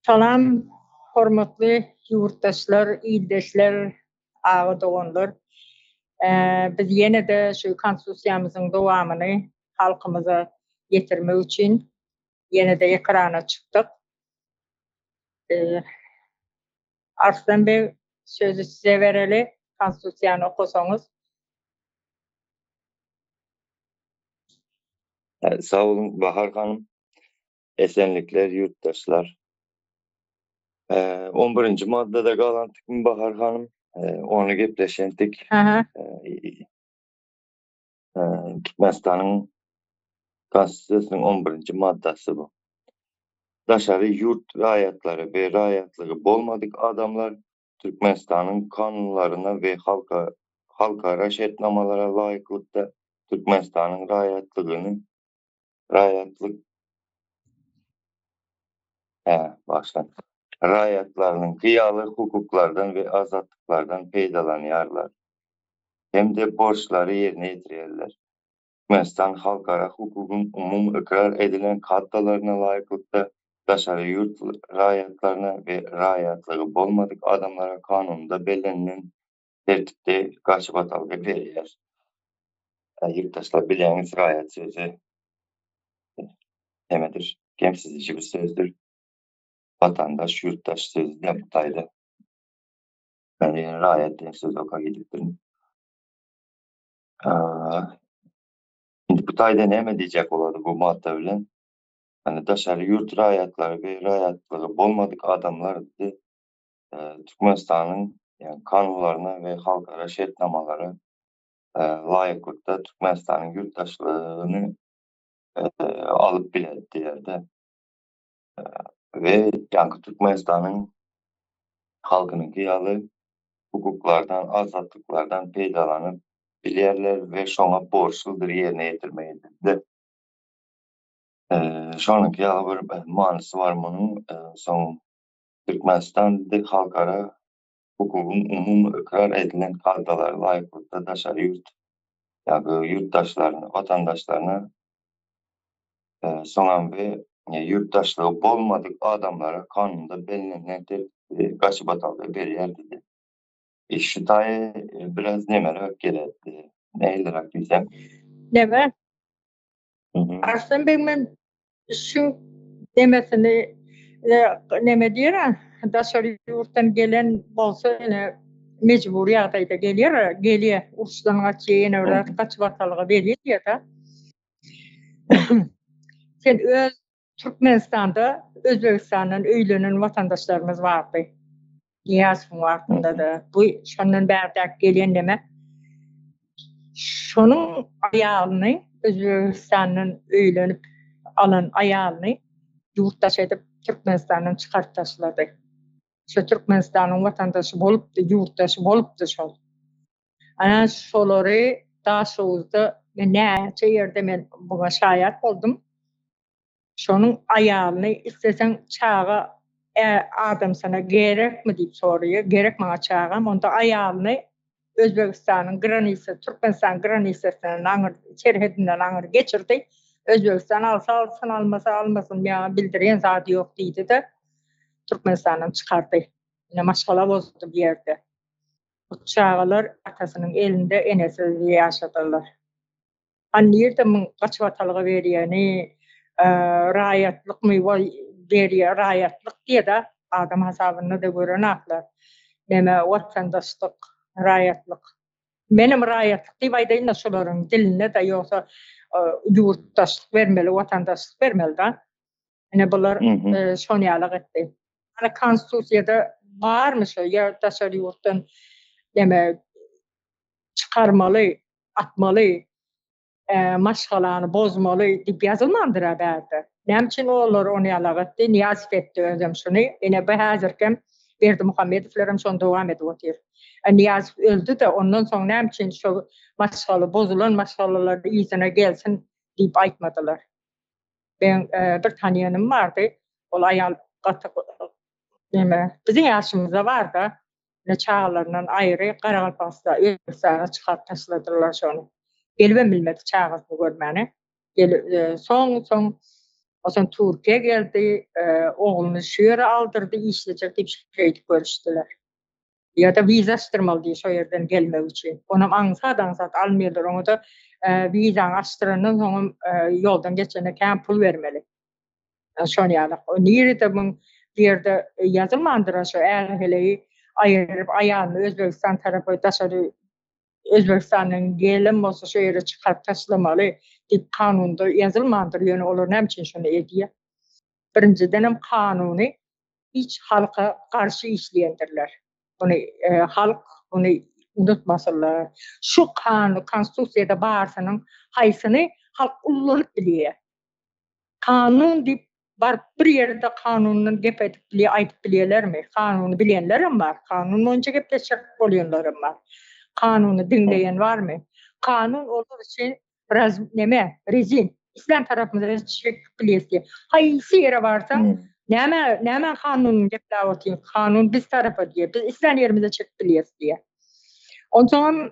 Salam hormatly ýurtdaşlar, ildeşler, aga doganlar. Biz ýene-de şu konstitusiýamyzyň dowamyny halkymyza ýetirmek üçin ýene-de ekrana çykdyk. Arslan beg sözi size bereli, konstitusiýany okasaňyz. Sag boluň Bahar hanym. Esenlikler ýurtdaşlar. On birinji maddada galantyk Bahar hanym. Ony gepleşentik. Türkmenistanyň Konstitusiýasynyň on birinji maddasy bu. Daşary ýurt raýatlary we raýatlygy bolmadyk adamlar Türkmenistanyň kanunlaryna we halkara şertnamalara laýyklykda Türkmenistanyň raýatlygyny raýatlyk Hä, başla. Raýatlarynyňky ýaly hukuklardan we azatlyklardan peýdalanýarlar hem-de borçlary ýerine ýetirýärler. Türkmenistan halkara hukugyň umumy ykrar edilen kadalaryna laýyklykda daşary ýurt raýatlaryna we raýatlygy bolmadyk adamlara kanunda bellenilen tertipde gaçybatalga berýär. Ýurtdaşlar bilýäňiz raýat sözi nemedir? Kemsidiji bir sözdür. Watandaş, ýurtdaş sözi de bu taýda. Men ýene raýat diýen sözi oka gidipdirin. Indi bu taýda näme diýjek bolady bu madda bilen? Hani daşary ýurt raýatlary we raýatlygy bolmadyk adamlar diýdi. Türkmenistanyň ýagny kanunlaryna we halkara şertnamalara laýyklykda Türkmenistanyň ýurtdaşlygyny alyp biler diýerde. We ýaňky Türkmenistanyň halkynyňky ýaly hukuklardan, azatlyklardan peýdalanyp bilýärler we şoňa borçludyr ýerine ýetirmegi. Şonuňky ýaly bir manysy bar munuň. Soň Türkmenistan diýdi halkara hukugyň umumy ykrar edilen kadalary laýyklykda daşary ýurt ýa-da ýurtdaşlaryna, watandaşlaryna soňam we ýurtdaşlygy bolmadyk adamlara kanunda bellenilen tertipde gaçybatalga berýär diýdi. E, şu taýy biraz nemeräk gelerdi. Nähiliräk diýsem? Neme? Arslan beg men şu demesini neme diýer daşary ýurtdan gelen bolsa ýene mejbur ýagdaýda gelýär, gelýär, uruşdan gaçýar, ýene bir zat gaçybatalga berýär diýer-de. Sen öz Türkmenistanda Özbegistandan öýlenen watandaşlarymyz bardy. Nyýazowyň wagtynda-da bu şondan bärdäki gelýän neme. Şonuň aýalyny Özbegistandan öýlenip alan aýalyny ýurtdaş edip Türkmenistandan çykaryp taşlady. Şo Türkmenistanyň watandaşy bolupdy, ýurtdaşy bolupdy şol. Ana şolary Daşoguzda men näçe ýerde men buňa şaýat boldum. Şonuň aýalyny isleseň çaga adamsyna gerekmi diýip soraýar. Gerek maňa çagam. Onda aýalyny Özbegistanyň granisa, Türkmenistan granisasyndan aňyr, serhedinden aňyr geçirdi. Özbegistan alsa alsyn, almasa almasyn, maňa bildirýän zady ýok diýdi-de, Türkmenistandan çykardy. Ine maşgala bozuldy bu ýerde. Bu çagalar atasynyň elinde enesiz ýaşadylar. A nirde muň gaçybatalga berýäni, raýatlykmy waý berýä, raýatlyk diýeda, adam hasabynda-da görenaklar. Neme watandaşlyk, raýatlyk. Menem raýatlyk diýip aýdaýyn-da şolaryň dilinde-de ýogsa ýurtdaşlyk bermeli, watandaşlyk bermeli-da. Ine bular şon ýalak etdi. Ana konstitusiýada barmy şo ýa daşary ýurtdan neme çykarmaly, atmaly, maşgalany bozmaly diýip ýazylmandyr-a bärde. Näme üçin olar ony ýalak etdi? Nyýazow etdi özem şuny. Ine bu häzirkem Berdimuhamedowlerem şony dowam edip otyr. Nyýazow öldi-de, ondan soň näme üçin şo maşgala bozulan maşgalalar yzyna gelsin diýip aýtmadylar. Meň bir tanýanym bardy. Ol aýal gaty neme, biziň ýaşymyzda bar-da. Ine çagalaryndan aýry Garagalpagystan, Özbegistana çykaryp taşladylar şony. Gelibem bilmedi çagasyny görmäne. Gelip, soň, soň. Onsoň Türkiýä geldi, ogluny şu ýere aldyrdy, işlejek diýip şeýdip görüşdiler. Ýa-da wiza açdyrmaly diýip şo ýerden gelmek üçin. Onam aňsat-aňsat almaýarlar. Oňa-da wizaňy açdyrandan soňam ýoldan geçende kän pul bermeli. Şon ýaly. Nirede muň bu ýerde ýazylmandyr-a şo är-heleýi aýyryp aýalyny Özbegistan tarapa daşary Özbegistandan gelen bolsa şo ýere çykaryp taşlamaly diýip kanunda ýazylmandyr, ýöne olar näme üçin şony edýär? Birinjidenem kanuny hiç halka garşy işleýändirler. Muny halk muny unutmasynlar. Şu kanun konstitusiýada barsynyň haýsyny halk ullanyp bilýär? Kanun diýip baryp bir ýerde kanundan gep edip bilýär, aýdyp bilýärlermi? Kanuny bilýänlerem bar, kanun boýunça gepleşjek bolýanlaram bar. Kanuny diňleýän barmy? Kanun olar üçin biraz neme, rezin. Islän tarapymyza çekip bilýäs diýýär. Haýsy ýere barsaň, näme, näme kanunyny gepläp otyň, kanun biz tarapa diýýär. Biz islän ýerimize çekip bilýäs diýýär. Onsoňam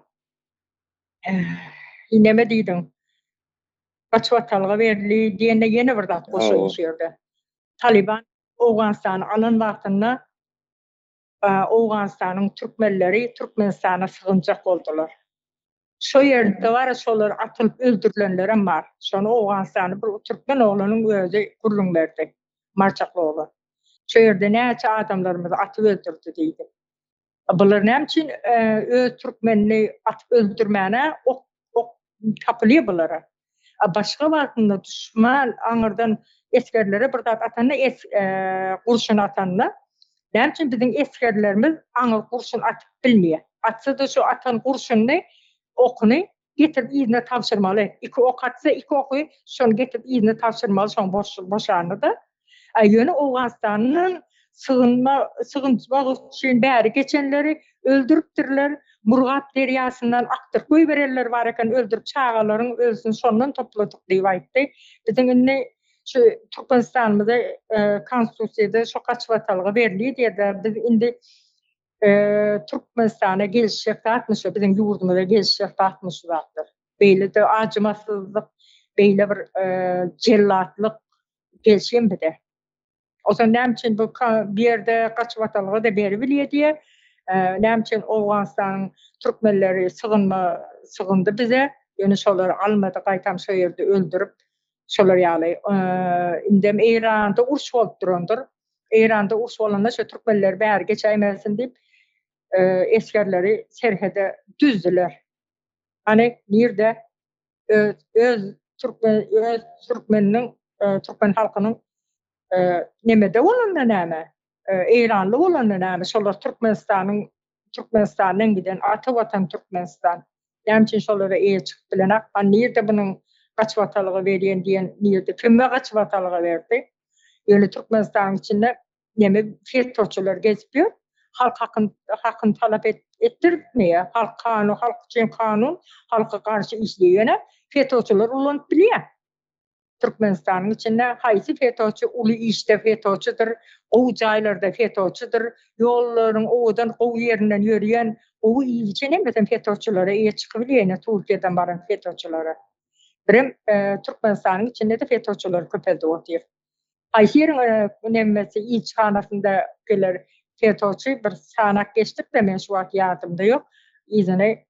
neme diýdiň? Gaçybatalga berildi diýende ýene bir zat goşaýyn şu ýerde. Talyban Owganystany alan wagtynda Owganystanyň türkmenleri Türkmenistana sygynjak boldular. Şo ýerde bar şolar atylyp öldürilenlerem bar. Şony Owganystany bir türkmen oglanyň özi gürrüň berdi. Marçakly oglan. Şo ýerde näçe adamlarymyzy atyp öldürdi diýdi. Bular näme üçin öz türkmenini atyp öldürmäne ok ok tapylýar bulara. A başga wagtynda duşman aňyrdan esgerlere bir zat atanda es gurşun atanda näme üçin biziň esgerlerimiz aňyr gurşun atyp bilmeýär. Atsa-da şu atan gurşunyny okuny getirip yzyna tabşyrmaly. Iki ok atsa iki oky şony getirip yzyna tabşyrmaly şoň boş boşanyda. A ýöne Owganystandan sygynma sygynmak üçin bäri geçenleri öldüripdirler. Murgap derýasyndan akdyryp goýberenler bar eken öldürip çagalaryň ölüsini şondan topladyk diýip aýtdy. Biziň indi şu Türkmenistanymyza konstitusiýada şo gaçybatalga berilýär diýerler. Biz indi Türkmenistana gelişjek zatmy şu, biziň ýurdumyza gelişjek zatmy şu zatlar? Beýle-de acımasızlyk, beýle bir jellatlyk gelişen bize. Ozan näme üçin bu bu ýerde gaçybatalga-da beribilýär diýe, näme üçin Owganystanyň türkmenleri sygynma sygyndy bize, ýöne şolary almady, gaýtam şo ýerde öldürip, şolar ýaly. Indem Eýranda uruş bolup durandyr. Eýranda uruş bolanda şu türkmenler bäri geçäýmesin diýip, esgerleri serhede düzdüler. Hany nirde öz öz türkmen öz türkmeniniň türkmen halkynyň nemede bolanda näme? Eýranly bolanda näme? Şolar Türkmenistanyň Türkmenistandan giden ata watan Türkmenistan. Näme üçin şolara eýe çykyp bilenak? A nirde bunuň gaçybatalga berýän diýen nirde? Kime gaçybatalga berdi? Ýöne Türkmenistanyň içinde neme FETÖ-çiler gezip ýör. Halk hakyn hakyny talap et, etdirtmeýär. Halk kanun, halk üçin kanun, halka garşy işleýär. Ýöne FETÖ-çiler ulanyp bilýär. Türkmenistanyň içinde haýsy FETÖ-çi uly işde FETÖ-çidir, gowy jaýlarda FETÖ-çidir, ýollaryň owadan gowy ýerinden ýörýän, gowy iýip-içen hemmesem FETÖ-çilere eýe çykybilýär ine Türkiýeden baran FETÖ-çilere. Birem Türkmenistanyň içinde-de FETÖ-çiler köpeldip otyr. Haýsy ýeriň nemesi ilçihanasynda geler FETÖ-çi bir sanak geçdik-de men şu wagt ýadymda ýok. Yzyny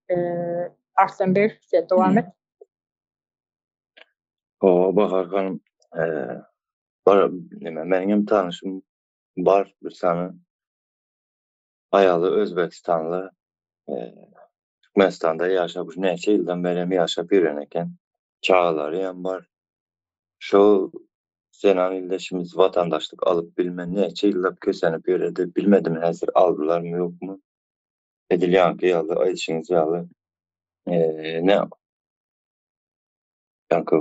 Arslan beg sen dowam et. Hawa, Bahar hanym, bar, neme, meniň hem tanyşym bar bir sany. Aýaly özbegistanly, Türkmenistanda ýaşap, şu näçe ýyldan bäri hem ýaşap ýören eken. Çagalary hem bar. Şol zenan ildeşimiz watandaşlyk alyp bilmän näçe ýyllap kösenip ýöredi. Bilmedim häzir aldylarmy ýokmy. Edil ýaňky ýaly, aýdyşyňyz ýaly, ne Ýaňky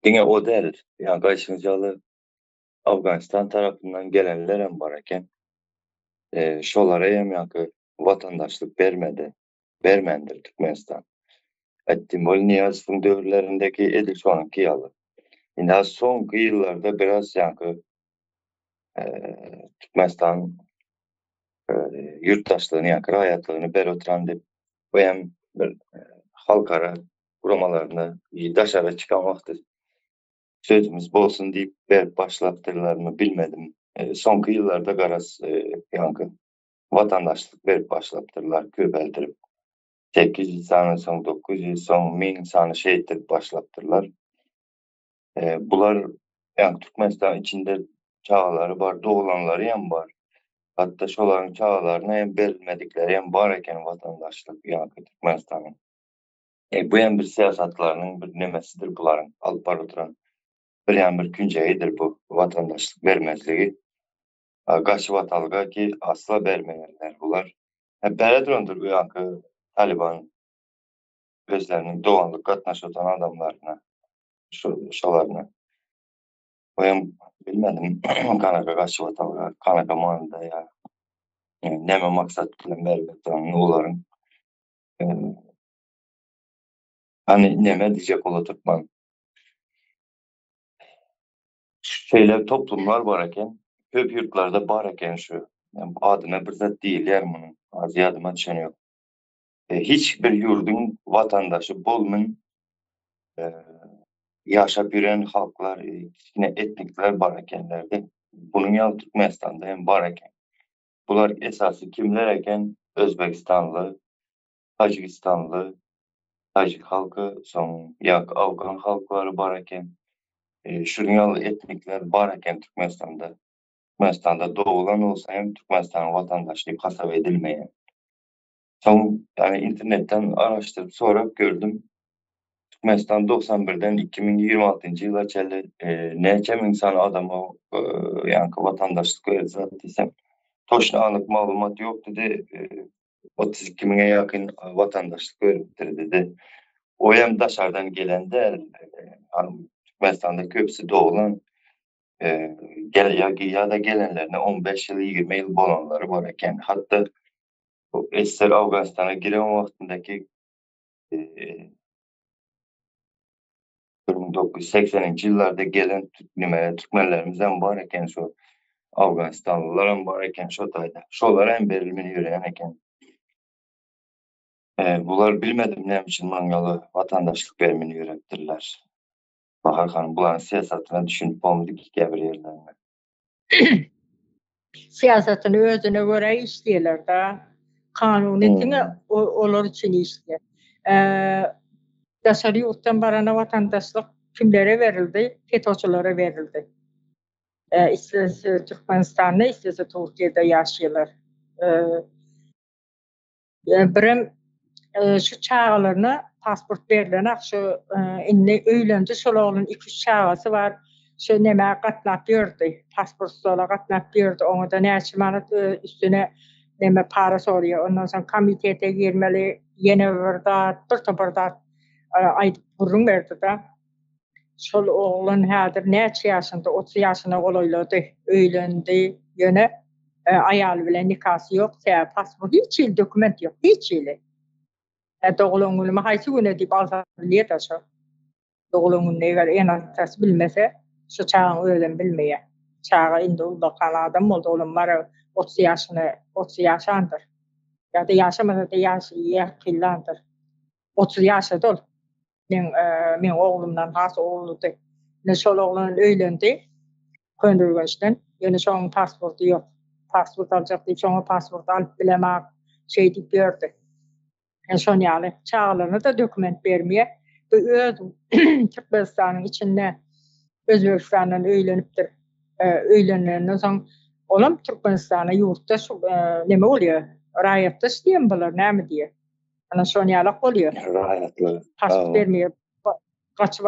diňe o däl, ýaňky aýdyşyňyz ýaly Afganistan tarapyndan gelenler hem bar eken. Şolara hem ýaňky watandaşlyk bermedi, bermändir Türkmenistan. Aýtdym, ol Nyýazowyň döwürlerindäki edil şonuňky ýaly. Indi soňky ýyllarda biraz ýaňky Türkmenistan ýurtdaşlygyny ýaňky raýatlygyny berip oturan diýip, bu hem bir halkara guramalaryna daşara çykan wagty. Sözümiz bolsun diýip berip başlapdyrlarmy bilmedim. Soňky ýyllarda garaz ýaňky watandaşlyk berip başlapdyrlar köpeldirip. 800 sany soň 900 soň 1000 sany şeýtdirip başlapdyrlar. Bular ýaňky Türkmenistan içinde çagalary bar, doglanlary hem bar. Hatda şolaryň çagalaryna hem berilmedikleri hem bar eken watandaşlyk ýaňky Türkmenistanyň. E, bu hem bir syýasatlarynyň bir nemesidir bularyň alyp baryp oturan bir hem bir künjegidir bu watandaşlyk bermezligi. Gaçybatalga ki asla bermeýärler bular. E, bere durandyr bu ýaňky Taliban özleriniň doganlyk gatnaşyp oturan adamlaryna, şu şolaryna. Bu hem bilmedim kanaka gaçybatalga, kanaka manyda ýa näme maksat bilen berip oturan olaryň. Hani neme diýjek bola türkmen. Şeýle toplumlar bar eken, köp ýurtlarda bar eken şu. Adyna bir zat diýilýär munuň. Az ýadyma düşen ýok. E, hiç bir ýurduň watandaşy bolmyn e, ýaşap ýören halklar, e, kiçgine etnikler bar ekenlerde. Bunuň ýaly Türkmenistanda hem bar eken. Bular esasy kimler eken? Özbegistanly, Tajigistanly, tajik halky, soň ýa afgan halklary bar eken. E, şunuň ýaly etnikler bar eken Türkmenistanda. Türkmenistanda doglan bolsa hem Türkmenistanyň watandaşy diýip hasap edilmeýär. Soň ýani internetden araşdyryp sorap gördüm. Türkmenistan 91-den 2026-njy ýyla çenli e, näçe müň sany adama e, ýaňky watandaşlyk berdi zat diýsem, toçny anyk maglumat ýok dedi. E, 32 müňe ýakyn watandaşlyk beripdir dedi. O hem daşardan gelen däl. E, Türkmenistanda köpüsi doglan e, gel ya, ya da gelenlerine 15 ýyl 20 ýyl bolanlary bar eken. Hatda bu SSR Afganistana giren wagtyndaky e, 1980-nji ýyllarda gelen nime türkmenlerimiz hem bar eken şu Afganistanlylar hem bar eken şo taýda. Şolara hem berilmeli ýöreýän eken. E, bular bilmedim näme üçin maňaly watandaşlyk bermeli ýörepdirler. Bahar hanım bularyň syýasatyna düşünip bolmady ki käbir ýerlerinde. Syýasatyny özüne görä işleýärler da. Kanuny hmm. diňe olar üçin işleýär. Ee, daşary ýurtdan barana watandaşlyk kimlere berildi? FETÖ-çilere berildi. Ee, islese Türkmenistanda, islese Türkiýede ýaşaýarlar. Ee, Birem şu çagalaryna pasport berlenak şu indi öýlendi şol oglan 2-3 çagasy bar. Şu nämä gatnap ýördi. Pasport stola gatnap ýördi. Oňa da näçe manat üstüne näme para sorýar. Ondan soň komitete girmeli, ýene bir zat, bir topar zat aýdyp gürrüň berdi-de. Şol oglan häzir näçe ýaşynda, 30 ýaşyna golaýlady, öýlendi. Ýöne e, aýaly bilen nikasy ýok, sebäbi pasport hiç hili dokument ýok, hiç hili. E, doglan günümi haýsy güne diýip alsa bilýär şo. Doglan gününi eger ene-atasy bilmese, şu çagaň özem bilmeýär. Çaga indi ullakan adam boldy, olam bara 30 ýaşyna, 30 ýaşandyr. Ýa-da ýaşamasa-da ýaşy ýakynlandyr. 30 ýaşady ol. Meň meň oglumdan has uludy. Ine şol oglan öýlendi. Köneürgençden. Ýöne şonuň pasporty ýok. Pasport aljak diýip şoňa pasport alyp bilemok. Şeý diýip ýördi. Yani şon ýaly çagalaryna da dokument bermeýär. Bu öz Türkmenistanyň içinde Özbegistandan öýlenipdir. Öýlenenden soň olam Türkmenistana ýurtda şu neme bolýar? Raýatdaş diýen bular näme diýer? Ana şon ýalak bolýar. Raýatlyk. Pasport bermeýär. Gaçyp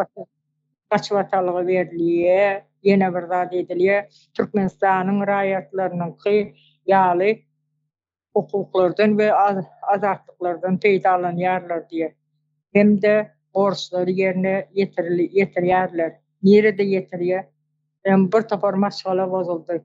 gaçybatalga berilýär. Ýene bir zat edilýär. Türkmenistanyň raýatlarynyňky ýaly hukuklardan we azatlyklardan peýdalanýarlar diýär. Hem-de borçlary ýerine ýetirýärler. Nirede ýetirýär? Hem bir topar maşgala bozuldy.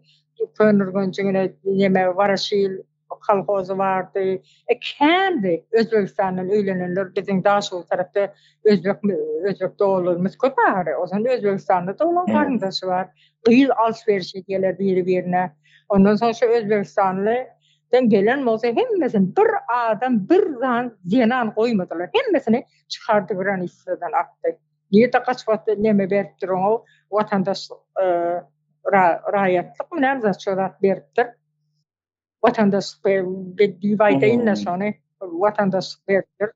Köneürgenjigine neme Waraşil kolhozy bardy. E, kändi Özbegistandan öýlenenler biziň Daşoguz tarapda özbek özbek doganlarymyz köp ahyry. O zaman Özbegistanda da olaň garyndaşy bar. Gyz alyş-beriş edýärler biri-birine. Ondan soň şu Özbegistanly den gelen bolsa hemmesini bir adam bir zan zenan goýmadylar. Hemmesini çykardy granissadan atdy. Nirde gaçyp neme beripdir oňa. Watandaşlyk raýatlyk näme zat şo zat beripdir. Watandaşlyk diýip aýdaýyn-da şony. Watandaşlyk beripdir.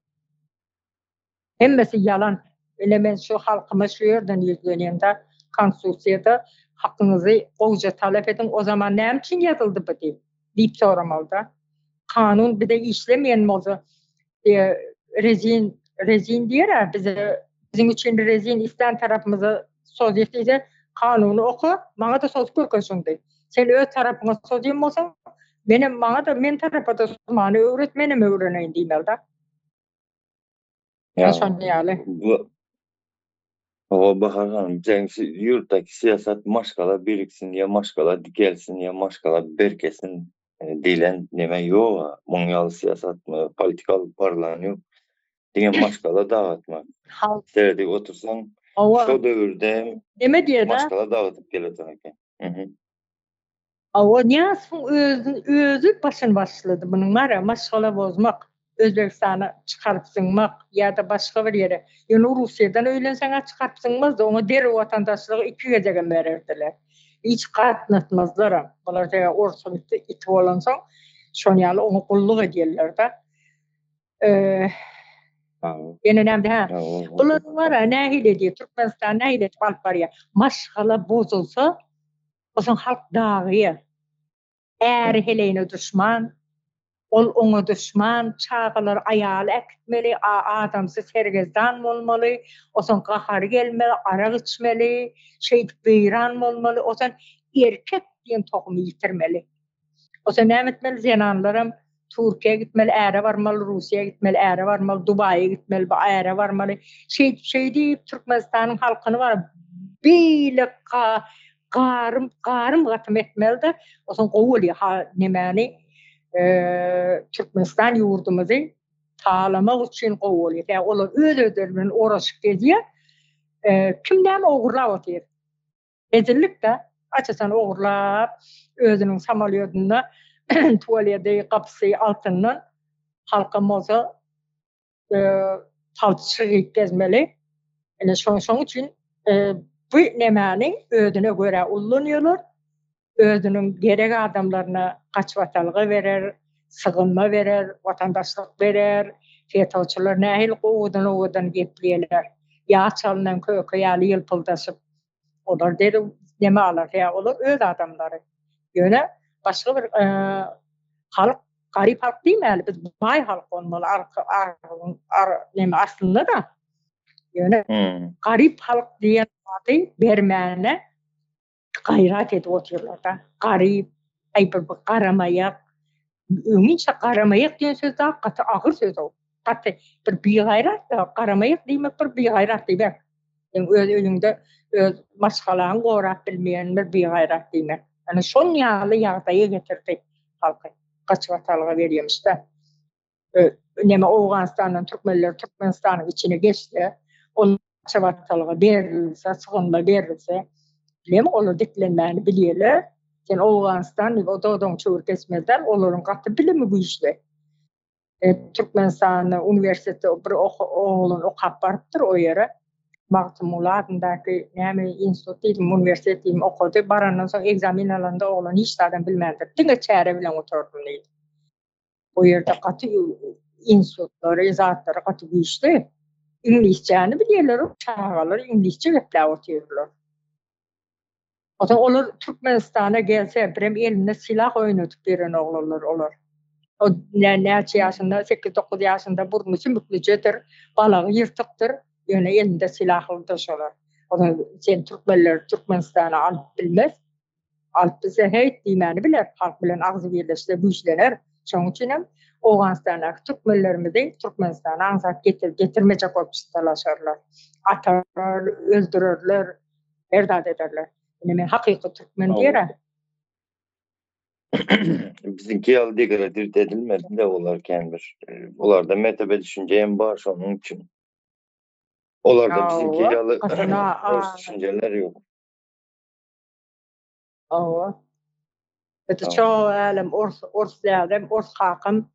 Hemmesi ýalan. Ine men şu halkyma şu ýerden ýüzlenýän-de, Konstitusiýada hakyňyzy gowja talap ediň, o zaman näme üçin ýazyldy bu diýip, diýip soramaly-da. Kanun bize işlemeýän bolsa, rezin, rezin diýer-ä bize, biziň üçin rezin islän tarapymyza sozýas diýse, kanuny oka, maňa-da sozup görkez şuny diý. Sen öz tarapyňa sozýan bolsaň, menem maňa-da, men tarapa-da sozmany öwret, menem öwreneýin diýmeli-de. Ya, Şonda ýaly. Bu Hawa Bahar hanym, biziň ýurtdaky syýasat maşgala biriksin ýa maşgala dikelsin ýa maşgala berkesin e, diýlen neme ýok. Muň ýaly syýasat politika alyp barlan ýok. Diňe maşgala dagatmak. Halk Seredip otursaň, Hawa. şo döwürde Neme diýer-de? maşgala dagatyp geleten eken. Mhm. Hawa, Nyýazowyň özün özi başyny başlady munuň bar-a, maşgala bozmak, Özbegistana çykaryp zyňmak ýa-da başga bir ýere. Ýöne Russiýadan öýlenseň-ä çykaryp zyňmazdy, oňa derrew watandaşlygy iki gezegem bererdiler. Hiç gatnatmazlaram. Bular sebäbi orsuň iti, iti bolansoň, şon ýaly oňa gulluk edýärler-de. Ýene näme hä? Bular bar-a nähili edýär, Türkmenistan nähili edip alyp barýar? Maşgala bozulsa, Ozaň halk dagyýa. Äri heleýine duşman, ol oňa duşman, çagalary aýaly äkitmeli, a adamsy sergezdan bolmaly, ozaň gahary gelmeli, arak içmeli, şeýdip weýran bolmaly, ozaň erkek diýen tohumy ýitirmeli. Ozaň näme etmeli, zenanlaram Türkiýä gitmeli, äre barmaly, Russiýa gitmeli, äre barmaly, Dubaýa gitmeli, äre barmaly. Şeýdip, şeýdip Türkmenistanyň halkyny bar beýle garym, garym gatym etmeli-de, onsoň gowy bolýar. Ha nemäni Türkmenistan ýurdumyzy talamak üçin gowy bolýar. Ýa olar öz-özleri bilen oraşyp gezýär. Kim näme ogurlap otyr? Hezillik-dä, aç-açan ogurlap, özüniň samolýodynda tualedi, gapysy altyndan, halkam bolsa palçyk iýip gezmeli. Ine şoň üçin bu nemäni özüne görä ullanýarlar. Özüniň gerek adamlaryna gaçybatalga berer, sygynma berer, watandaşlyk berer. FETÖ-çiler nähili owadan-owadan gepleýärler. Ýag çalynan köke ýaly ýylpyldaşyp. Olar derrew neme alar, sebäbi olar öz adamlary. Ýöne başga bir halk, garyp halk diýmäli, biz baý halk bolmaly, neme aslynda-da. Ýöne garyp halk diýen ady bermäne gaýrat edip otyrlar-da. Garyp, aý bir garamaýak, Öňinçä garamaýak diýen söz dagy gaty agyr söz-ow. Gaty bir bigaýrat-da, garamaýak diýmek bir bigaýrat diýmek. Seň öz öýüňde öz maşgalaňy gorap bilmeýän bir bigaýrat diýmek. Ýöne şon ýaly ýagdaýa getirdi halky. Gaçybatalga berýämiş-de. Neme Owganystandan türkmenler Türkmenistanyň içine geçse, ol gaçybatalga berilse, sygynma berilse, bilem olar diklenmäni bilýärler. Sen Owganystan diýip o dodagyňy çöwrüp geçmeli däl, olaryň gaty bilimi güýçli. E, Türkmenistanda uniwersitetde bir oglan okap barypdyr o ýere. Magtymguly adyndaky näme institut diýdim, uniwersitet diýdim, okady. Barandan soň ekzamen alanda oglan hiç zadam bilmändir. Diňe çäre bilen gutardym diýdi. O ýerde gaty institutlary, zatlary gaty güýçli. Iňlisçäni bilýärler, çagalar iňlisçe gepläp otyrlar. Onsoň olar Türkmenistana gelse, birem elinde silah oýnadyp ýören oglanlar olar. O näçe ýaşynda, sekiz-dokuz ýaşynda burny sümüklijedir, balagy ýyrtykdyr, ýöne elinde silahlydyr şolar. Onsoň sen türkmenleri Türkmenistana alyp bilmez. Alyp bilse heýt diýmäni biler, halk bilen agzybirleşse güýçlener. Şonuň üçin hem Owganystandaky türkmenlerimizi Türkmenistana aňsat getir getirmejek bolup çytalaşarlar. Atarlar, öldürerler, her zat ederler. Ine men hakyky türkmen diýer-ä. Biziňki ýaly degradir edilmedi-de olar kän bir. Olarda mertebe düşünje hem bar şonuň üçin. Olarda biziňki ýaly ors düşünjeler ýok. Hawa. Biz ço älem ors ors dälem ors kakam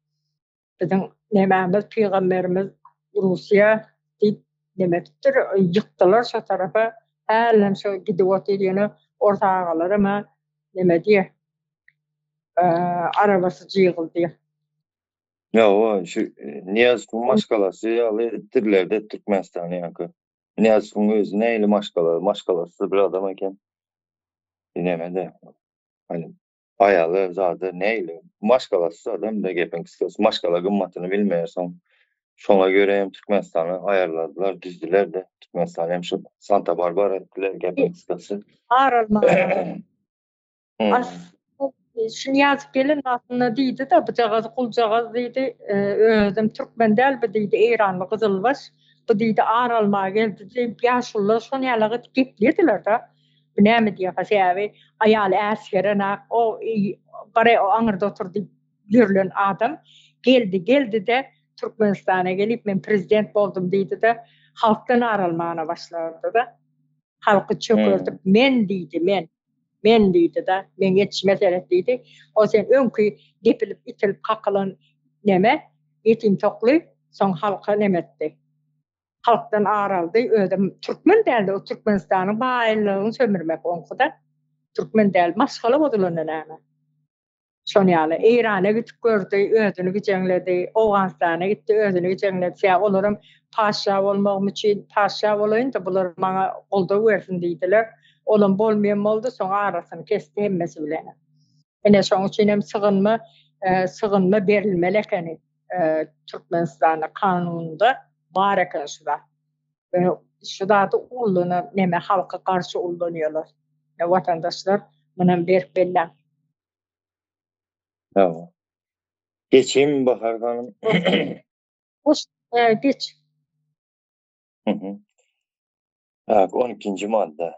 biziň nemämiz pygamberimiz Russiýa diýip neme etipdir ýykdylar şo tarapa. Hälem şo gidip otyr ýöne ors agalaram-a neme diýýär, arabasy jygyl diýýär. Ýa-o, şu Nyýazowyň maşgalasy ýaly edipdirler-de Türkmenistany ýaňky. Nyýazowyň özi nähili maşgala, maşgalasyz bir adam eken. Neme-de, hani aýaly zady nähili, maşgalasyz adam-da gepiň kysgasy, maşgala gymmatyny bilmeýär soň. Şoňa göre hem Türkmenistany aýarladylar, düzdüler-de, Türkmenistany hem şu Santa Barbara etdiler gepiň kysgasy. Ar almaga. Şu Nyýazow gelen wagtynda diýdi-de, bujagaz guljagaz diýdi, özem türkmen däl bu diýdi, eýranly gyzylbaş, bu diýdi ar almaga geldi diýip, ýaşulular şony ýaly geplediler-de. Bu näme diýýär, sebäbi aýaly äsgerenak, o bare o aňyrda otur diýip ýörlen adam geldi, geldi-de Türkmenistana gelip men prezident boldum diýdi-de, halkdan ar almagyna başlady-da. Halky çökerdip men diýdi, men. Men diýdi-de, meň ýetişime seret diýdi. O sen öňki depilip, itilip, kakylan neme, ýetim tokly, soň halka neme etdi. Halkdan ar aldy, özem türkmen däldi, o Türkmenistanyň baýlygyny sömürmek oňky-da. Türkmen däl, maşgala bozulanda näme? Şon ýaly, Eýrana gidip gördi, özüni gijeňledi, Owganystana gitdi, özüni gijeňledi. Sebäbi olaram patyşa bolmagym üçin, patyşa bolaýyn-da, bular maňa goldaw bersin diýdiler. Olam bolmaýan boldy, soň arasyny kesdi hemmesi bilen. Ine, şoň üçin hem sygynma, sygynma berilmeli ekeni Türkmenistanda kanunda bar eken şu zat. Ýöne şu zady ullana neme halka garşy ullanýarlar. Watandaşlar, munam berk belläň. Tamam. Geçeyim Bahar hanım. Hoş, geç. Hı hı. Evet, 12. madde.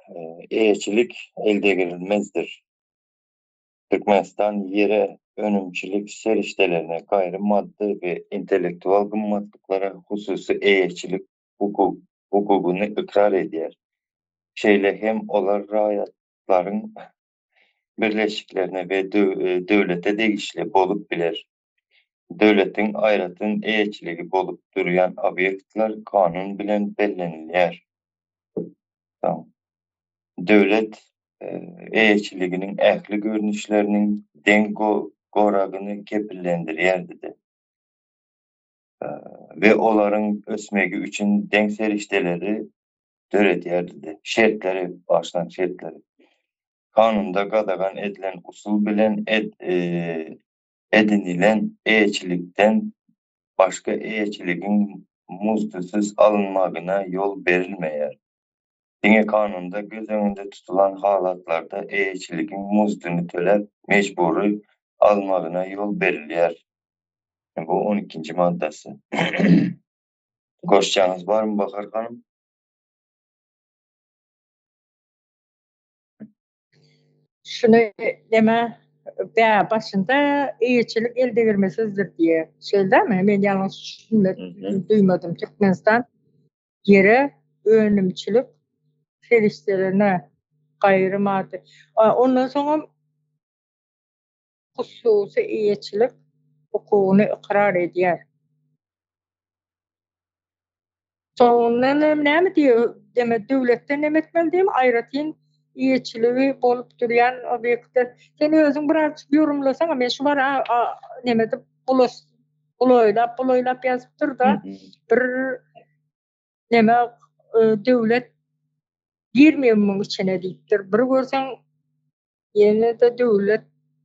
Eýeçilik eldegrilmezdir. Türkmenistan ýere, önümçilik serişdelerine, gaýry maddy we intellektual gymmatlyklara hususy eýeçilik hukugyny ykrar edýär. Şeýle hem olar raýatlaryň birleşiklerine we döwlete degişli bolup biler. Döwletiň aýratyn eýeçiligi bolup durýan obýektler kanun bilen bellenilýär. Döwlet eýeçiliginiň ähli görnüşleriniň deň goragyny kepillendirýär diýdi. We olaryň ösmegi üçin deň serişdeleri döredýär diýdi. Şertleri, bagyşlaň, şertleri. Kanunda gadagan edilen usul bilen edinilen eýeçilikden başga eýeçiligiň muzdsuz alynmagyna ýol berilmeýär. Diňe kanunda göz öňünde tutulan halatlarda eýeçiligiň muzduny töläp mejbury almagyna ýol berilýär. Bu on ikinji maddasy. Goşjaňyz barmy Bahar hanym? Şuny neme bä başynda eýeçilik eldegirmesizdir diýýär. Şeýle dälmi? Men ýalňyş düşünmedim, duýmadym. Türkmenistan ýere önümçilik serişdelerine gaýry maddy. Ondan soňam hususy eýeçilik hukugyny ykrar edýär. Soňundan hem näme diýýär? Demek, döwletden näme etmeli diýýär? Aýratyn eýeçiligi bolup durýan obýektler. Sen özüň birazjyk ýorumlasaňa, men şu bara näme edip bulaýlap, bulaýlap ýazypdyr-da. Bir näme döwlet girmeýär muň içine diýipdir. Bir görseň ýene-de döwlet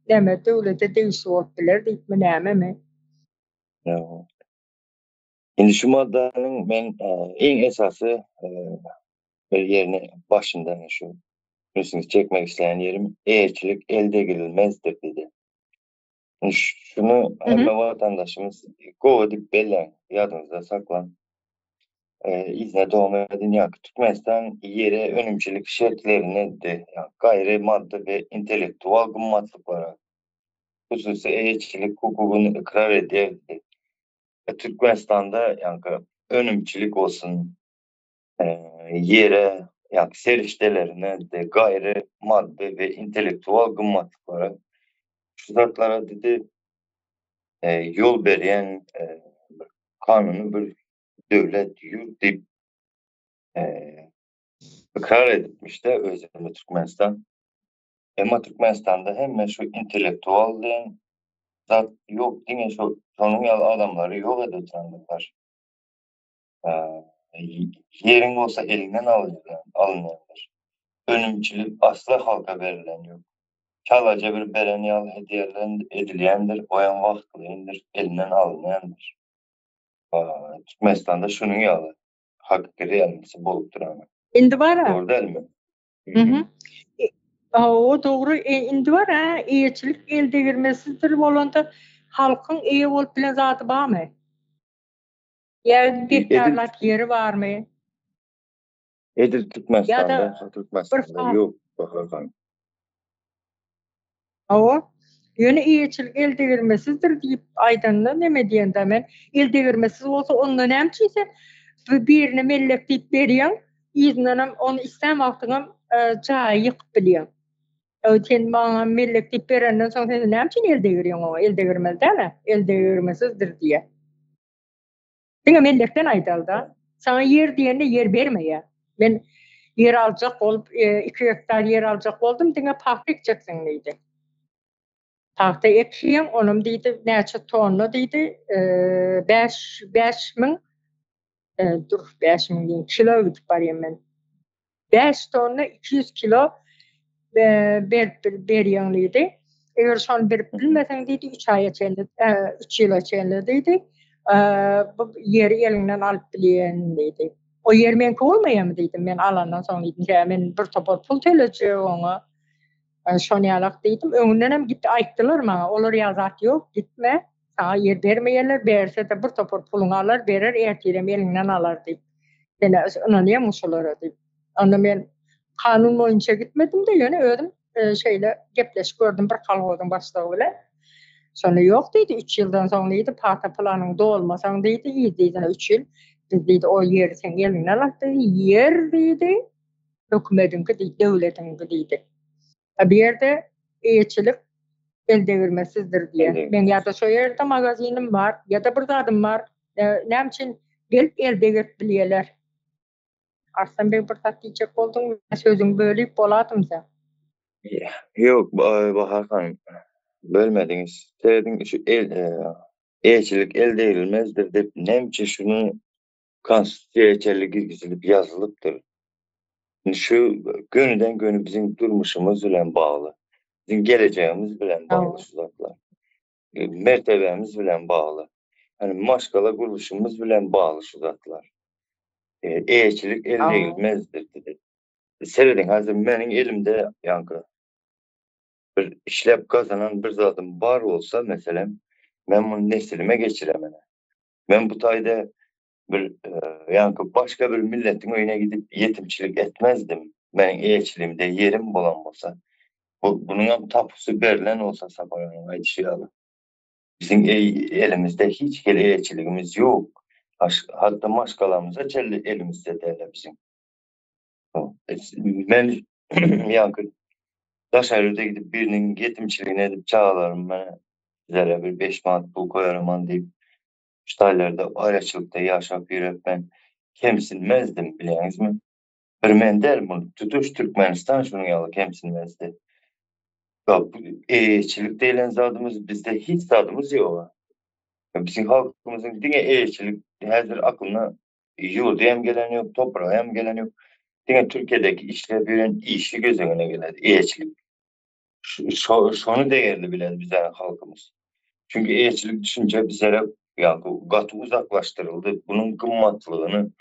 näme döwlete degişli bolup biler diýipmi nämemi? Ýa. Indi şu maddanyň men iň esasy bir ýerini başynda şu ünsüňizi çekmek isleýän ýerim eýeçilik eldegrilmezdir diýdi. Şuny hemme watandaşymyz gowy edip belläň, ýadyňyzda saklaň. Yzyna dowam edin ýa Türkmenistan ýere önümçilik şertlerine gaýry maddy we intellektual gymmatlyklara hususy eýeçilik hukugyny ykrar edýär diýdi. Türkmenistanda ýaňky önümçilik bolsun, ýere ýa serişdelerine gaýry maddy we intellektual gymmatlyklara şu zatlara dedi ýol berýän bir kanuny bir döwlet ýurt diýip. Ykrar edipmiş-de özüni Türkmenistan. Emma Türkmenistanda hemme şu intellektual diýen zat ýok, diňe şu şonuň ýaly adamlary ýok edip oturandyrlar. Ýeriň bolsa eliňden alynýandyr. Önümçilik asla halka berilen ýok. Çalaja bir beren ýaly hedýelen edilýändir, oýam wagtlaýyndyr, elinden alynýandyr. Türkmenistanda şunuň ýaly hakyky realnysy bolup duran. Indi bar-a. Dogry dälmi? Mhm. O dogry. Indi bar ha, eýeçilik el degirmesizdir bolanda halkyň eýe bolup bilen zady barmy? Ýa gektarlap ýeri barmy? Edil Türkmenistanda, Türkmenistanda ýok Bahar han. Hawa. Ýöne eýeçilik el degirmesizdir diýip aýdanda neme diýende men el degirmesiz bolsa onda näme üçin sen birine mellek diýip berýäň yzyndanam ony islän wagtyňam jaýy ýykyp bilýäň. Sen maňa mellek diýip berenden soň sen näme üçin el degirýäň oňa el degirmeli däl-ä el degirmesizdir diýýä. Diňe mellekden aýdalyda. Saňa ýer diýende ýer bermeýär. Men ýer aljak bolup, 2 gektar ýer aljak boldum, diňe pagta ekjeksiň diýdi. Pagta ekýäň, onam diýdi, näçe tonna diýdi, 5 5000 dur, 5000 diýen kilo gidip barýan men. 5 tonna 200 kilo berip berýäň diýdi. Eger şony berip bilmeseň diýdi, 3 aýa çenli, 3 ýyla çenli diýdi. Bu ýeri eliňden alyp bilýän diýdi. O ýer meňki bolmaýarmy diýdim. Men alandan soň diýdim, sebäbi men bir topar pul tölejek oňa. Şony ýalak diýdim. Öňünden hem git aýtdylar maňa. Olar ýaly zat ýok, gitme. Saňa ýer bermeýärler, berse-de bir topar puluňy alar, berer, ertirem eliňden alar diýip. Sen ynanýaňmy şolara diýip. Onda men kanun boýunça gitmedim-de, ýöne özüm şeýle gepleşip gördüm bir kolhozyň başlygy bilen. Şonda ýok diýdi, 3 ýyldan soň diýdi, pagta planyňy dolmasaň diýdi, yzly-yzyna 3 ýyl biz diýdi, o ýeri seň eliňden alyp diýdi, ýer diýdi, hökümediňki diýdi, döwletiňki diýdi. A bu ýerde eýeçilik eldegirmesizdir diýýär. Men ýa-da şo ýerde magazinim bar, ýa-da bir zadym bar. Näme üçin gelip el degirip bilýärler? Arslan beg bir zat diýjek bolduň, sözüňi bölüp boladym sen. Ýok, Bahar hanym, bölmediňiz. Serediň şu el eýeçilik el degrilmezdir diýip näme üçin şuny Konstitusiýa çenli girgizilip ýazylypdyr. Indi şu gönüden-göni biziň durmuşymyz bilen bagly. Biziň gelejegimiz bilen bagly şu zatlar. Mertebämiz bilen bagly. Ýani maşgala gurluşymyz bilen bagly şu zatlar. Eýeçilik el degilmezdir diýip. Serediň, häzir meniň elimde ýaňky bir işläp gazanan bir zadym bar bolsa, meselem, men muny neslime geçiremene. Men bu taýda bir ýaňky başga bir milletiň öýüne gidip ýetimçilik etmezdim. Meniň eýeçiligimde ýerim bolan bolsa. Bu bunuňam tapusy berlen bolsa Sapar hanyň aýdyşy ýaly. Biziň elimizde hiç hili eýeçiligimiz ýok. Hatda maşgalamyza çenli elimizde däl biziň. Men ýaňky daşary ýurda gidip biriniň ýetimçiligini edip çagalarymy men sizlere bir 5 manat pul koýaraman diýip şu taýlarda aýraçylykda ýaşap ýörüp men kemsinmezdim bilýäňizmi? Bir men däl muny tutuş Türkmenistan şunuň ýaly kemsinmezdi. Eýeçilik diýlen zadymyz bizde hiç zadymyz ýok. Biziň halkymyzyň diňe eýeçilik häzir aklyna Ýurda hem gelen ýok, topraga hem gelen ýok. Diňe Türkiýedäki işläp ýören işçi göz öňüne geledi, eýeçilik. Şony degerli biler bizäniň halkymyz. Çünki eýeçilik düşünje bizlere ýa-da gaty uzaklaşdyryldy. Bunuň gymmatlygyny,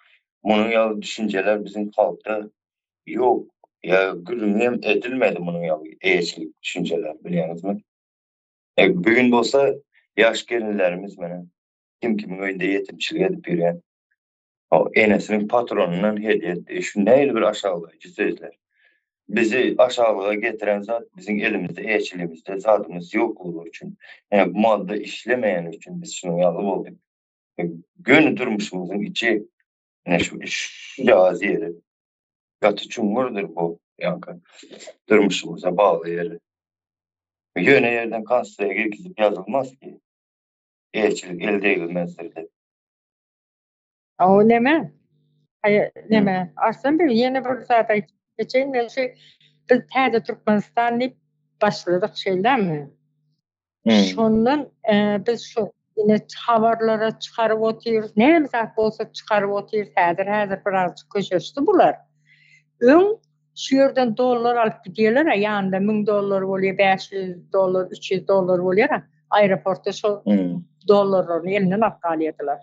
munuň ýaly düşünjeler biziň halkda ýok. Ýa gürrüňi hem edilmedi munuň ýaly eýeçilik düşünjeler, bilýäňizmi? Bu gün bolsa ýaş gelinlerimiz mene Kim kimiň öýünde ýetimçilik edip ýörýän. O enesiniň patronyndan hediýe etdi. Şu nähili bir aşaglaýjy sözler. Bizi aşaglyga getiren zat biziň elimizde, eýeçiligimizde zadymyz ýoklugy üçin. Ýa bu madda işlemeýäni üçin biz şunuň ýaly bolduk. Göni durmuşymyzyň içi ine şu şujagaz ýeri. Gaty çuňňurdyr bu ýaňky durmuşymyza bagly ýeri. Ýöne ýerden konstitusiýa girgizip ýazylmaz ki. Eýeçilik el degrilmezdir diýip. O neme? Aý, neme, Arslan beg, ýene bir zat aýdyp geçeýin, men şu biz täze Türkmenistan diýip başladyk şeýlemi? Şondan biz şu ine habarlara çykaryp otyrys, näme zat bolsa çykaryp otyrys, häzir-häzir birazjyk köşeşdi bular. Öň şu ýerden dollar alyp gidýärler-ä, ýanynda 1000 dollar bolýar, 500 dollar, 300 dollar bolýar-a, aeroportda şo dollarlaryny elinden alyp galýardylar.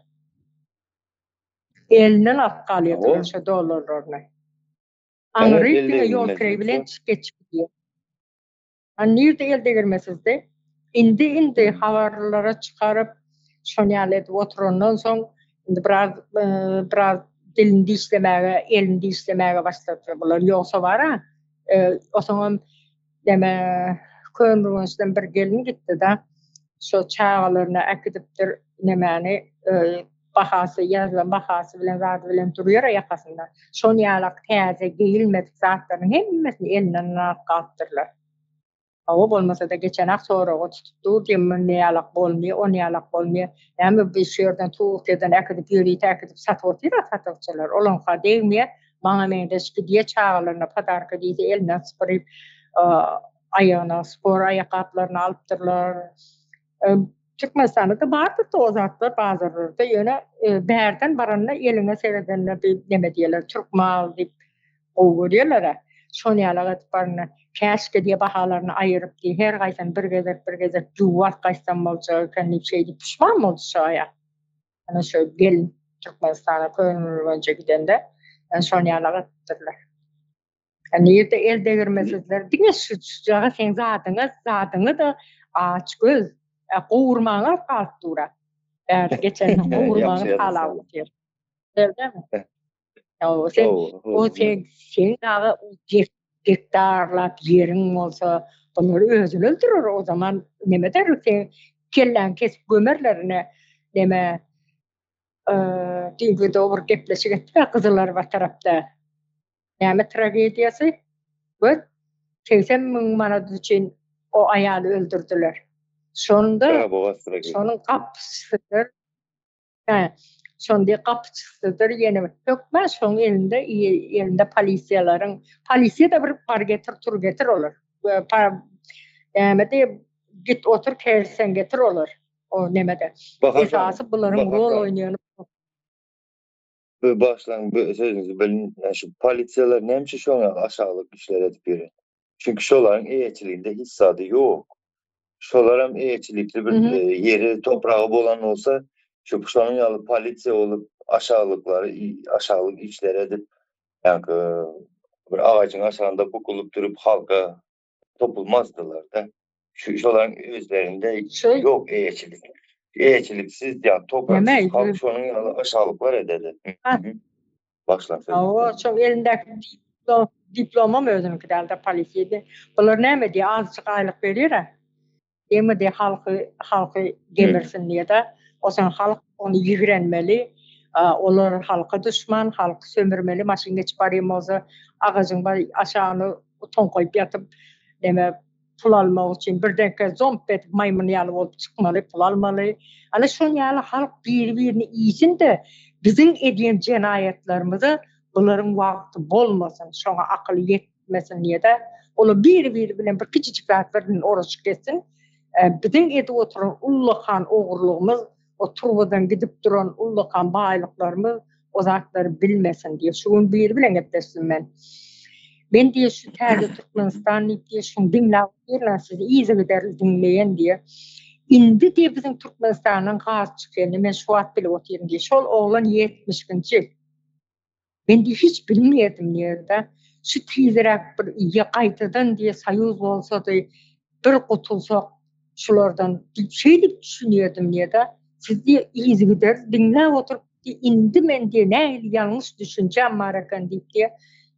Elinden alyp galýardylar şo dollarlaryny. Aňry diňe ýol kireý bilen geçip gidýär. A nirde el degirmesizdi? Indi indi habarlara çykaryp şony ýaly edip oturandan soň indi biraz biraz dilini dişlemäge, elini dişlemäge başladylar bular. Ýogsa bara, osaňam neme Köneürgençden bir gelin gitdi-de, şo çagalaryna äkidipdir nemäni, bahasy, ýazylan bahasy bilen zady bilen durýar ýakasynda. Şon ýalak täze geýilmedik zatlaryň hemmesini elinden alyp galypdyrlar. Hawa bolmasa-da geçenak soraga tutup dur diýen munny ýalak bolmaýar, ony ýalak bolmaýar. Näme biz şu ýerden Türkiýeden äkidip ýörite äkidip satyp otyr-a satygçylar. Olaňka degmeýär. Maňa meňzeş gidýär çagalaryna podarka diýse elinden sypyryp aýagyna spor aýakgaplaryny alypdyrlar. Türkmenistanda-da bardyr-da o zatlar bazarlarda, ýöne bärden baranda eliňe seredende bir neme diýerler, türk maly diýip gowy görýärler-ä. Şony ýalak edip baranda, käşgä diýe bahalaryny aýyryp diýe, her gaýsyny bir gezek, bir gezek ýuwup gaýtsam boljak eken diýip şeýdip puşman boldy şo aýal. Ana şo gelin Türkmenistana Köneürgenje gidende şony ýalak edipdirler. Nirde el degirmesizler diňe şu jaga seň zadyňa zadyňy-da aç göz gowurmaňa alyp galyp dura. Bäri geçen gowurmaňy talap otyr. Däldemi? O sen o sen sen dagy gektarlap ýeriň bolsa bular özüni öldürer o zaman neme der sen kelläňi kesip gömerler ine neme düýn bir gepleşik etdik Gyzylarbat tarapda. Näme tragediýasy? Gör, 80 müň manat üçin o aýaly öldürdiler. Şonda şonuň gapysydyr. Hä, şonda gapyçysydyr ýene hökman şoň elinde elinde polisiýalaryň polisiýa da bir bar getir tur getir olar. Näme diýip git otur kersen getir olar. O nemede. Esasy bularyň rol oýnaýany Bu başlaň bu sözüňizi bölün. Yani şu polisiýalar näme üçin şoňa aşaglyk işler edip ýören? Çünki şolaryň eýeçiliginde hiç zady ýok. Şolar hem eýeçilikli bir e, ýeri, topragy bolan bolsa, şu şonuň ýaly polisiýa bolup aşaglyklary aşaglyk işler edip, ýa bir agajyň aşagynda bukulyp durup halka topulmazdylar da. Şu şolaryň özlerinde ýok eýeçilik. Eýeçiliksiz ýa topraksyz halk şonuň ýaly aşalyklar ededi. Başlan söz. Hawa, şoň elindäki diplomam özüniňki dälde polisiýada. Bular näme diýýär, azajyk aýlyk berýär-ä. Demi diýýär, halky halky gemirsin diýýär-de. Osaň halk ony ýigrenmeli. Olar halka duşman, halky sömürmeli. Maşyn geçip barýan bolsa, agajyň bar aşagyny toňkaýyp ýatyp, neme pul almak üçin birdenkä zomp edip maýmyn ýaly bolup çykmaly, pul almaly. Ana şon ýaly halk biri-birini iýsin-de, biziň edýän jenaýatlarymyza bularyň wagty bolmasyn, şoňa akyly ýetmesin diýe-de, olar biri-biri bilen bir kiçijik zatlar bilen oraşyp geçsin. Biziň edip oturan ullakan ogurlygymyz o turbadan gidip duran ullakan baýlyklarymyz o zatlary bilmesin diýip, şu gün biri bilen gepleşdim men. Men diýip şu täze Türkmenistan diýip diýip şuny diňläp otyryn sizi yzygiderli diňleýän diýip. Indi diýip biziň Türkmenistandan gaz çykýany men şu wagt bilip otyryn diýip. Şol oglan 72-nji ýyl. Men diýip hiç bilmeýärdim diýerde. Şu tizräk bir ýa gaýtadan diýe soýuz bolsady, bir gutulsak şulardan diýip şeýdip düşünýärdim diýerde. Siz diýe yzygider diňläp oturyp indi men diýe nähili ýalňyş düşünjäm bar eken diýip diýe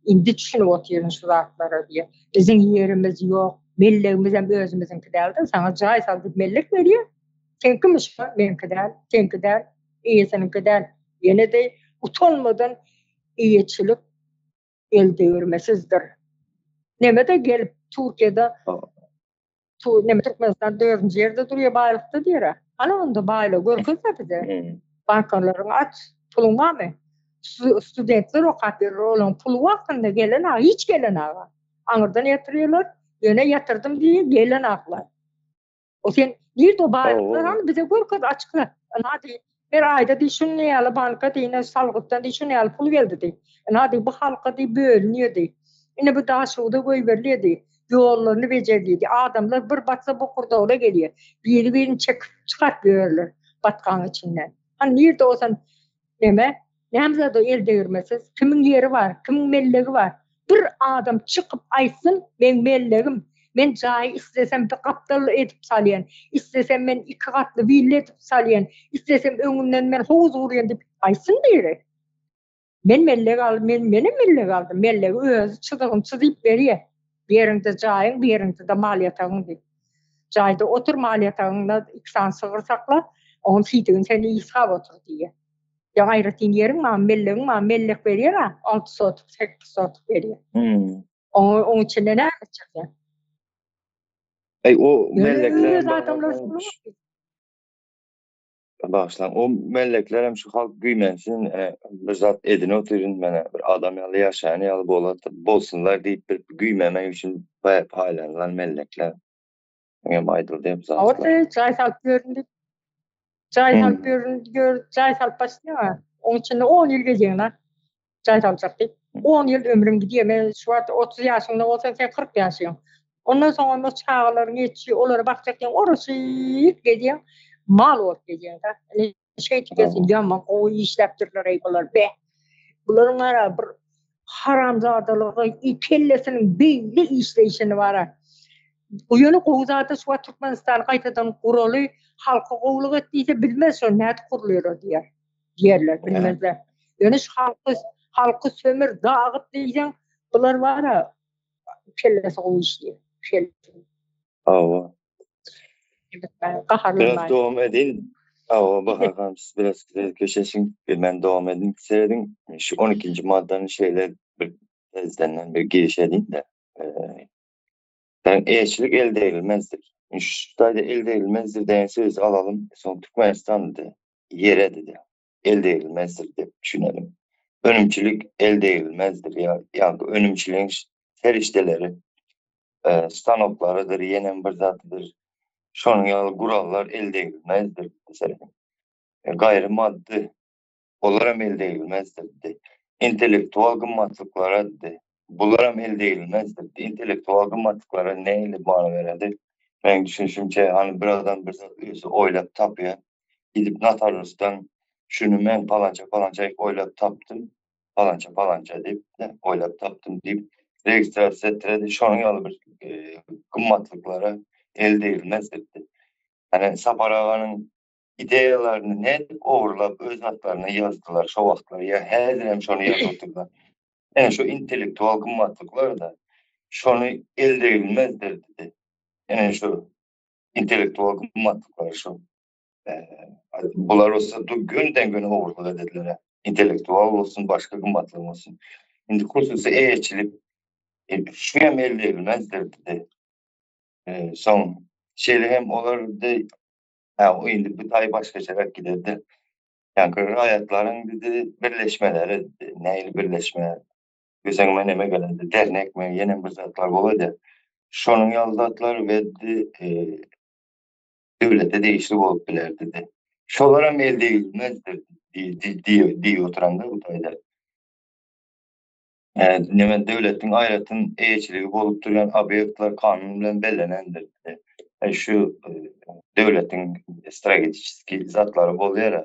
indi düşünip otyryn şu zatlara diýe. Biziň ýerimiz ýok, mellegimiz hem özümiziňki däldi. Saňa jaý sal diýip mellek berýär. Seňkimi şu? Meňki däl, seňki däl, eýesiniňki däl. Ýene-de utanmadan eýeçilik eldegirmesizdir. Neme-de gelip Türkiýede tu neme Türkmenistan dördünji ýerde durýar baýlykda diýer. Hany onda baýlygy görkezse bize. Bankalaryn aç, puluň barmy? Studentler okap ýör, olaryň puly wagtynda gelen aga, hiç gelen aga. Aňyrdan ýatyrýarlar, ýöne ýatyrdym diýip gelen aglar. O sen nirde o baýlyklar hany bize görkez açykla. Ynha diý, her aýda diý şunny ýaly banka diý, ine salgytdan diý şunny ýaly pul geldi diý. Ynha diý bu halka diý bölünýär diý. Ine bu Daşoguzda goýberilýär diý. Ýollaryny bejer diýdi. Adamlar bir batsa bokurdagyna gelýär. Biri-birini çekip çykaryp ýörler batgaň içinden. Hany nirde o sen neme? Näme zat o el degirmesiz? Kimiň ýeri bar? Kimiň mellegi bar? Bir adam çykyp aýtsyn, meň mellegim. Men jaýy islesem bir gapdal edip salýan, islesem men iki gatly willa edip salýan, islesem öňünden men howuz gurýan diýip aýtsyn biri. Men mellek al, men menem mellek aldym. Mellegi özi çyzygyny çyzyp berýär. Bir ýeriňde jaýyň, bir ýeriňde-de mal ýatagyň diýip. Jaýda otur, mal ýatagyňda iki sany sygyr sakla, onuň siýdigini sen ysgap otur diýýär. Ýa aýratyn ýeriň bar, mellegiň bar, mellek berýär-ä, alty sotuk, sekiz sotuk berýär. Hmm. Oňa oň içinde näme etjek sen? Eý, o mellekler Öz adamlar Bagyşlaň, o mellekler hem şu halk güýmensin, e, bir zat edine otyryn mene, bir adam ýaly ýaşaýan ýaly bolat, bolsunlar diýip bir güýmemek üçin paýlanylan mellekler. Hem aýdyldy hep zatlar. Orta jaý salyp ýörün diýip. Jaý salyp ýörün, gör, jaý salyp başlaýar. Oň içinde 10 ýyl gezýän-a. Jaý saljak diýip. 10 ýyl ömrüň gidýär. Men şu wagt 30 ýaşyňda bolsaň, sen 40 ýaşaýaň. Ondan soň onda çagalaryň ýetişi, olara bakjak diýen oraşyp gezýäň, mal bolup gezýäň-de. Ine şeýdip gezsin, ýaman gowy işläpdirler-eý bular, be. Bularyň ara bir haramzadalygy, kellesiniň beýle işleýşini bara. Ýöne gowy zada şu wagt Türkmenistany gaýtadan guraly, halka gowulyk et diýse bilmez şo nädip gurulýar o diýer. Diýerler, bilmezler. Ýöne şu halky halky sömür, dagyt diýseň, bular bara kellesi gowy işleýär. Kellesi. Hawa. Biraz dowam edin. Hawa, Bahar hanım siz biraz köşeşiň, men dowam edin. Serediň, şu 12-nji maddany şeýle bir tezdenden bir giriş edin-de. Yani eýeçilik el degrilmezdir. Şu taýda el degrilmezdir diýen sözi alalym. Soň Türkmenistan dedi, ýere dedi. El degrilmezdir diýip düşünelim. Önümçilik el degrilmezdir. Ýa, ýa önümçiligiň serişdeleri, e, stanoklarydyr, ýene bir zatydyr. Şonuň ýaly gurallar el degrilmezdir. Meselem, e, gaýry maddy Olaram el degrilmezdir diýdi. Intellektual gymmatlyklara diýdi. Bularam el degrilmezdir diýdi. Intellektual gymmatlyklara nähili many bererdi? Meniň düşünişimçe, hany bir adam bir zat özi oýlap tapýar. Gidip notariusdan şuny men palança-palança diýip oýlap tapdym, palança-palança diýip, oýlap tapdym diýip registrasiýa etdiredi. Şonuň ýaly bir gymmatlyklara el degrilmezdir diýdi. Hany Sapar aganyň ideýalaryny nädip ogurlap öz atlaryna ýazdylar şo wagtlar ýa häzirem şony ýazyp otyrlar. Ene şu intellektual gymmatlyklar-da şony el degrilmezdir diýdi. Ene şu intellektual gymmatlyklar şu. Bular bolsa gönden-göni ogurlyk edildiler. Intellektual bolsun, başga gymmatlyk bolsun. Indi hususy eýeçilik şu hem el degrilmezdir diýdi. Soň şeýle hem olar Hä, o indi bu taý başgaçarak giderdi. Ýaňky raýatlaryň dedi birleşmeleri, nähili birleşme? Gözeňime neme gelende, dernekmi, ýene bir zatlar bolady. Şonuň ýaly zatlar we döwlete degişli bolup biler dedi. Şolaram el degilmezdir diýip oturanda bu taýda. Neme döwletiň aýratyn eýeçiligi bolup durýan obýektler kanun bilen bellenendir. E, şu e, döwletiň strategiski zatlary bolýar.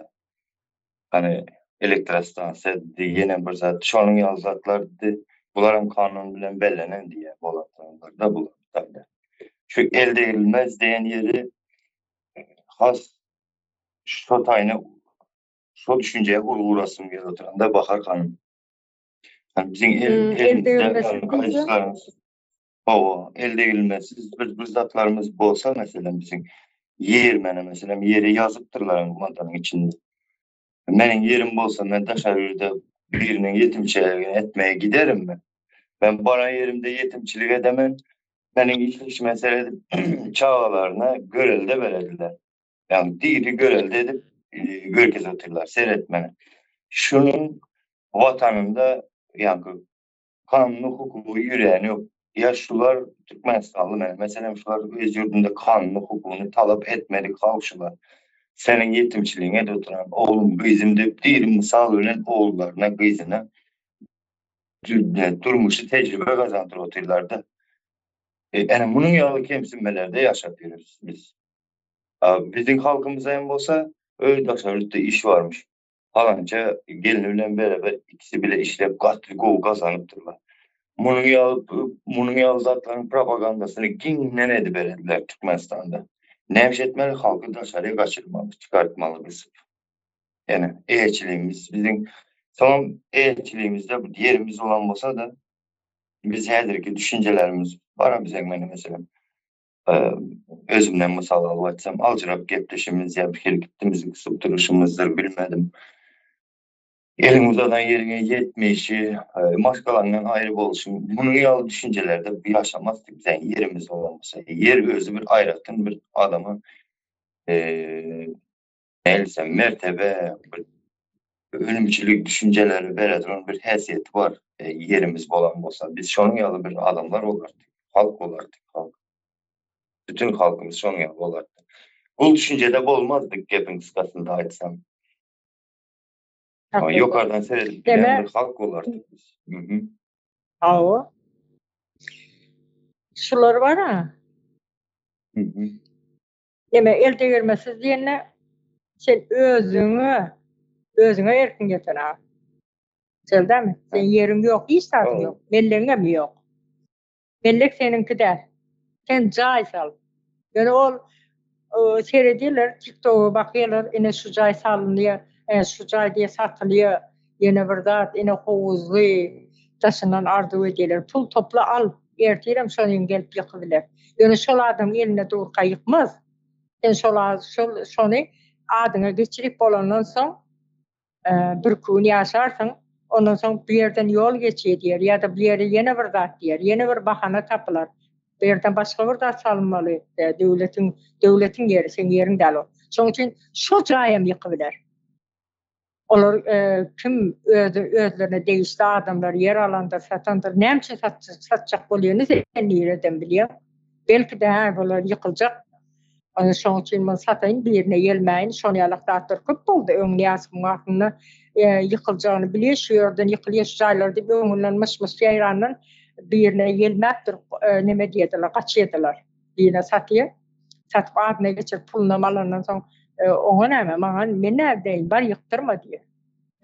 Hani elektrostansiýa ýene bir zat, şonuň ýaly zatlar bular hem kanun bilen bellenen diýýär bolatlar bular. Şu el degrilmez diýen ýeri e, has şo taýyna şo düşünjeye urgy urasym gelip oturanda Bahar hanym. Yani biziň el, Hmm, el degilmesiz elimizde Hawa, el degilmesiz bir, bir zatlarymyz bolsa meselem biziň ýer mene meselem ýeri ýazypdyrlar maddanyň içinde. Meniň ýerim bolsa men daşary ýurda biriniň ýetimçiligini etmeye giderim mi? Ben baran ýerimde ýetimçilik edemen, meniň işleşime seredip çagalaryna görelde berediler. Yani diri görelde edip e, görkez otyrlar, seretmene. Şunun. Watanynda ýaňky kanuny hukugy ýöreýän ýok. Ýa şular türkmenistanly men meselem şular öz ýurdunda kanuny hukugyny talap etmedik halk şular. Seniň ýetimçiligiňe de oturan oglum gyzym diýip diri mysal bilen ogullaryna gyzyna durmuşy tejribe gazandyryp otyrlarda. Ene munuň ýaly kemsinmelerde ýaşap ýörüs biz. Biziň halkymyzda hem bolsa öý daşary ýurtda iş barmyş. Palança gelni bilen beraber ikisi bile işläp gaty gowy gazanypdyrlar. Munuň ýaly munuň ýaly zatlaryň propagandasyny giňden ediberediler Türkmenistanda. Näme etmeli halky daşaryya gaçyrmaly, çykartmaly gysyp. Ýani eýeçiligimiz biziň soňam eýeçiligimizde ýerimiz bolan bolsa-da biz häzirki düşünjelerimiz bar biziň meni meselem Özümden mysal alyp aýtsam, aljyrap gepleşimiz ýa bir hili gitdimizi gysyp duruşymyzdyr, bilmedim. Eliň uzadan ýeriňe ýetmeýşi, maşgalaňdan aýry bolşuň, munuň ýaly düşünjelerde ýaşamazdyk biz ýerimiz bolan bolsa. Ýer özi bir aýratyn bir adama näbilsem mertebe, bir önümçilik düşünjeleri bereduran bir häsiýeti bar ýerimiz bolan bolsa. Biz şonuň ýaly bir adamlar bolardyk, halk bolardyk, halk. Bütün halkymyz şonuň ýaly bolardy. Gul düşünjede bolmazdyk gepiň gysgasynda aýtsam. Ýokardan seredip bilýän bir halk bolardyk biz. Hawa. Şular bar-a. Neme el degirmesiz diýende sen özüňe özüňe erkiň ýeten a. Şeýle Sen ýeriň ýok, hiç zadyň ýok, mellegiňem ýok. Mellek seniňki däl. Sen jaý sal. Ýöne ol seredýärler, TikToka bakýarlar, ine şu jaý salynýar, şu jaý diýe satylýar, ýene bir zat, ine howuzly, daşyndan arzuw edýärler. Pul topla al. Ertirem şonyň gelip ýykybiler. Ýöne şol adam elinde durka ýykmaz. Sen şol şol şony adyňa geçirip bolandan soň birki gün ýaşarsyň. Ondan soň bu ýerden ýol geçýär diýer ýa-da bu ýere ýene bir zat diýer. Ýene bir bahana tapylar. Bu ýerden başga bir zat salynmaly. Döwletiň döwletiň ýeri, seň ýeriň däl o. Şonuň üçin şo jaýam ýykybiler. Olar kim özi özlerine degişli adamlar ýer alandyr, satandyr. Näme üçin satjak bolýanyny sen nireden bilýäň? Belki-de hä bular ýykyljak. Ana şoň üçin muny sataýyn, birine ýelmäýin. Şon ýalak zatlar köp boldy. Öň Nyýazowyň wagtynda ýykyljagyny bilýär, şu ýerden ýykylýar şu jaýlar diýip öňünden myş-myş ýaýrandan birine ýelmäp durup neme diýediler, gaçýardylar. Birine satýar. Satyp adyna geçirip pulunam alandan soň oňa näme, maňa men nädeýin, bar ýykdyrma diýýär.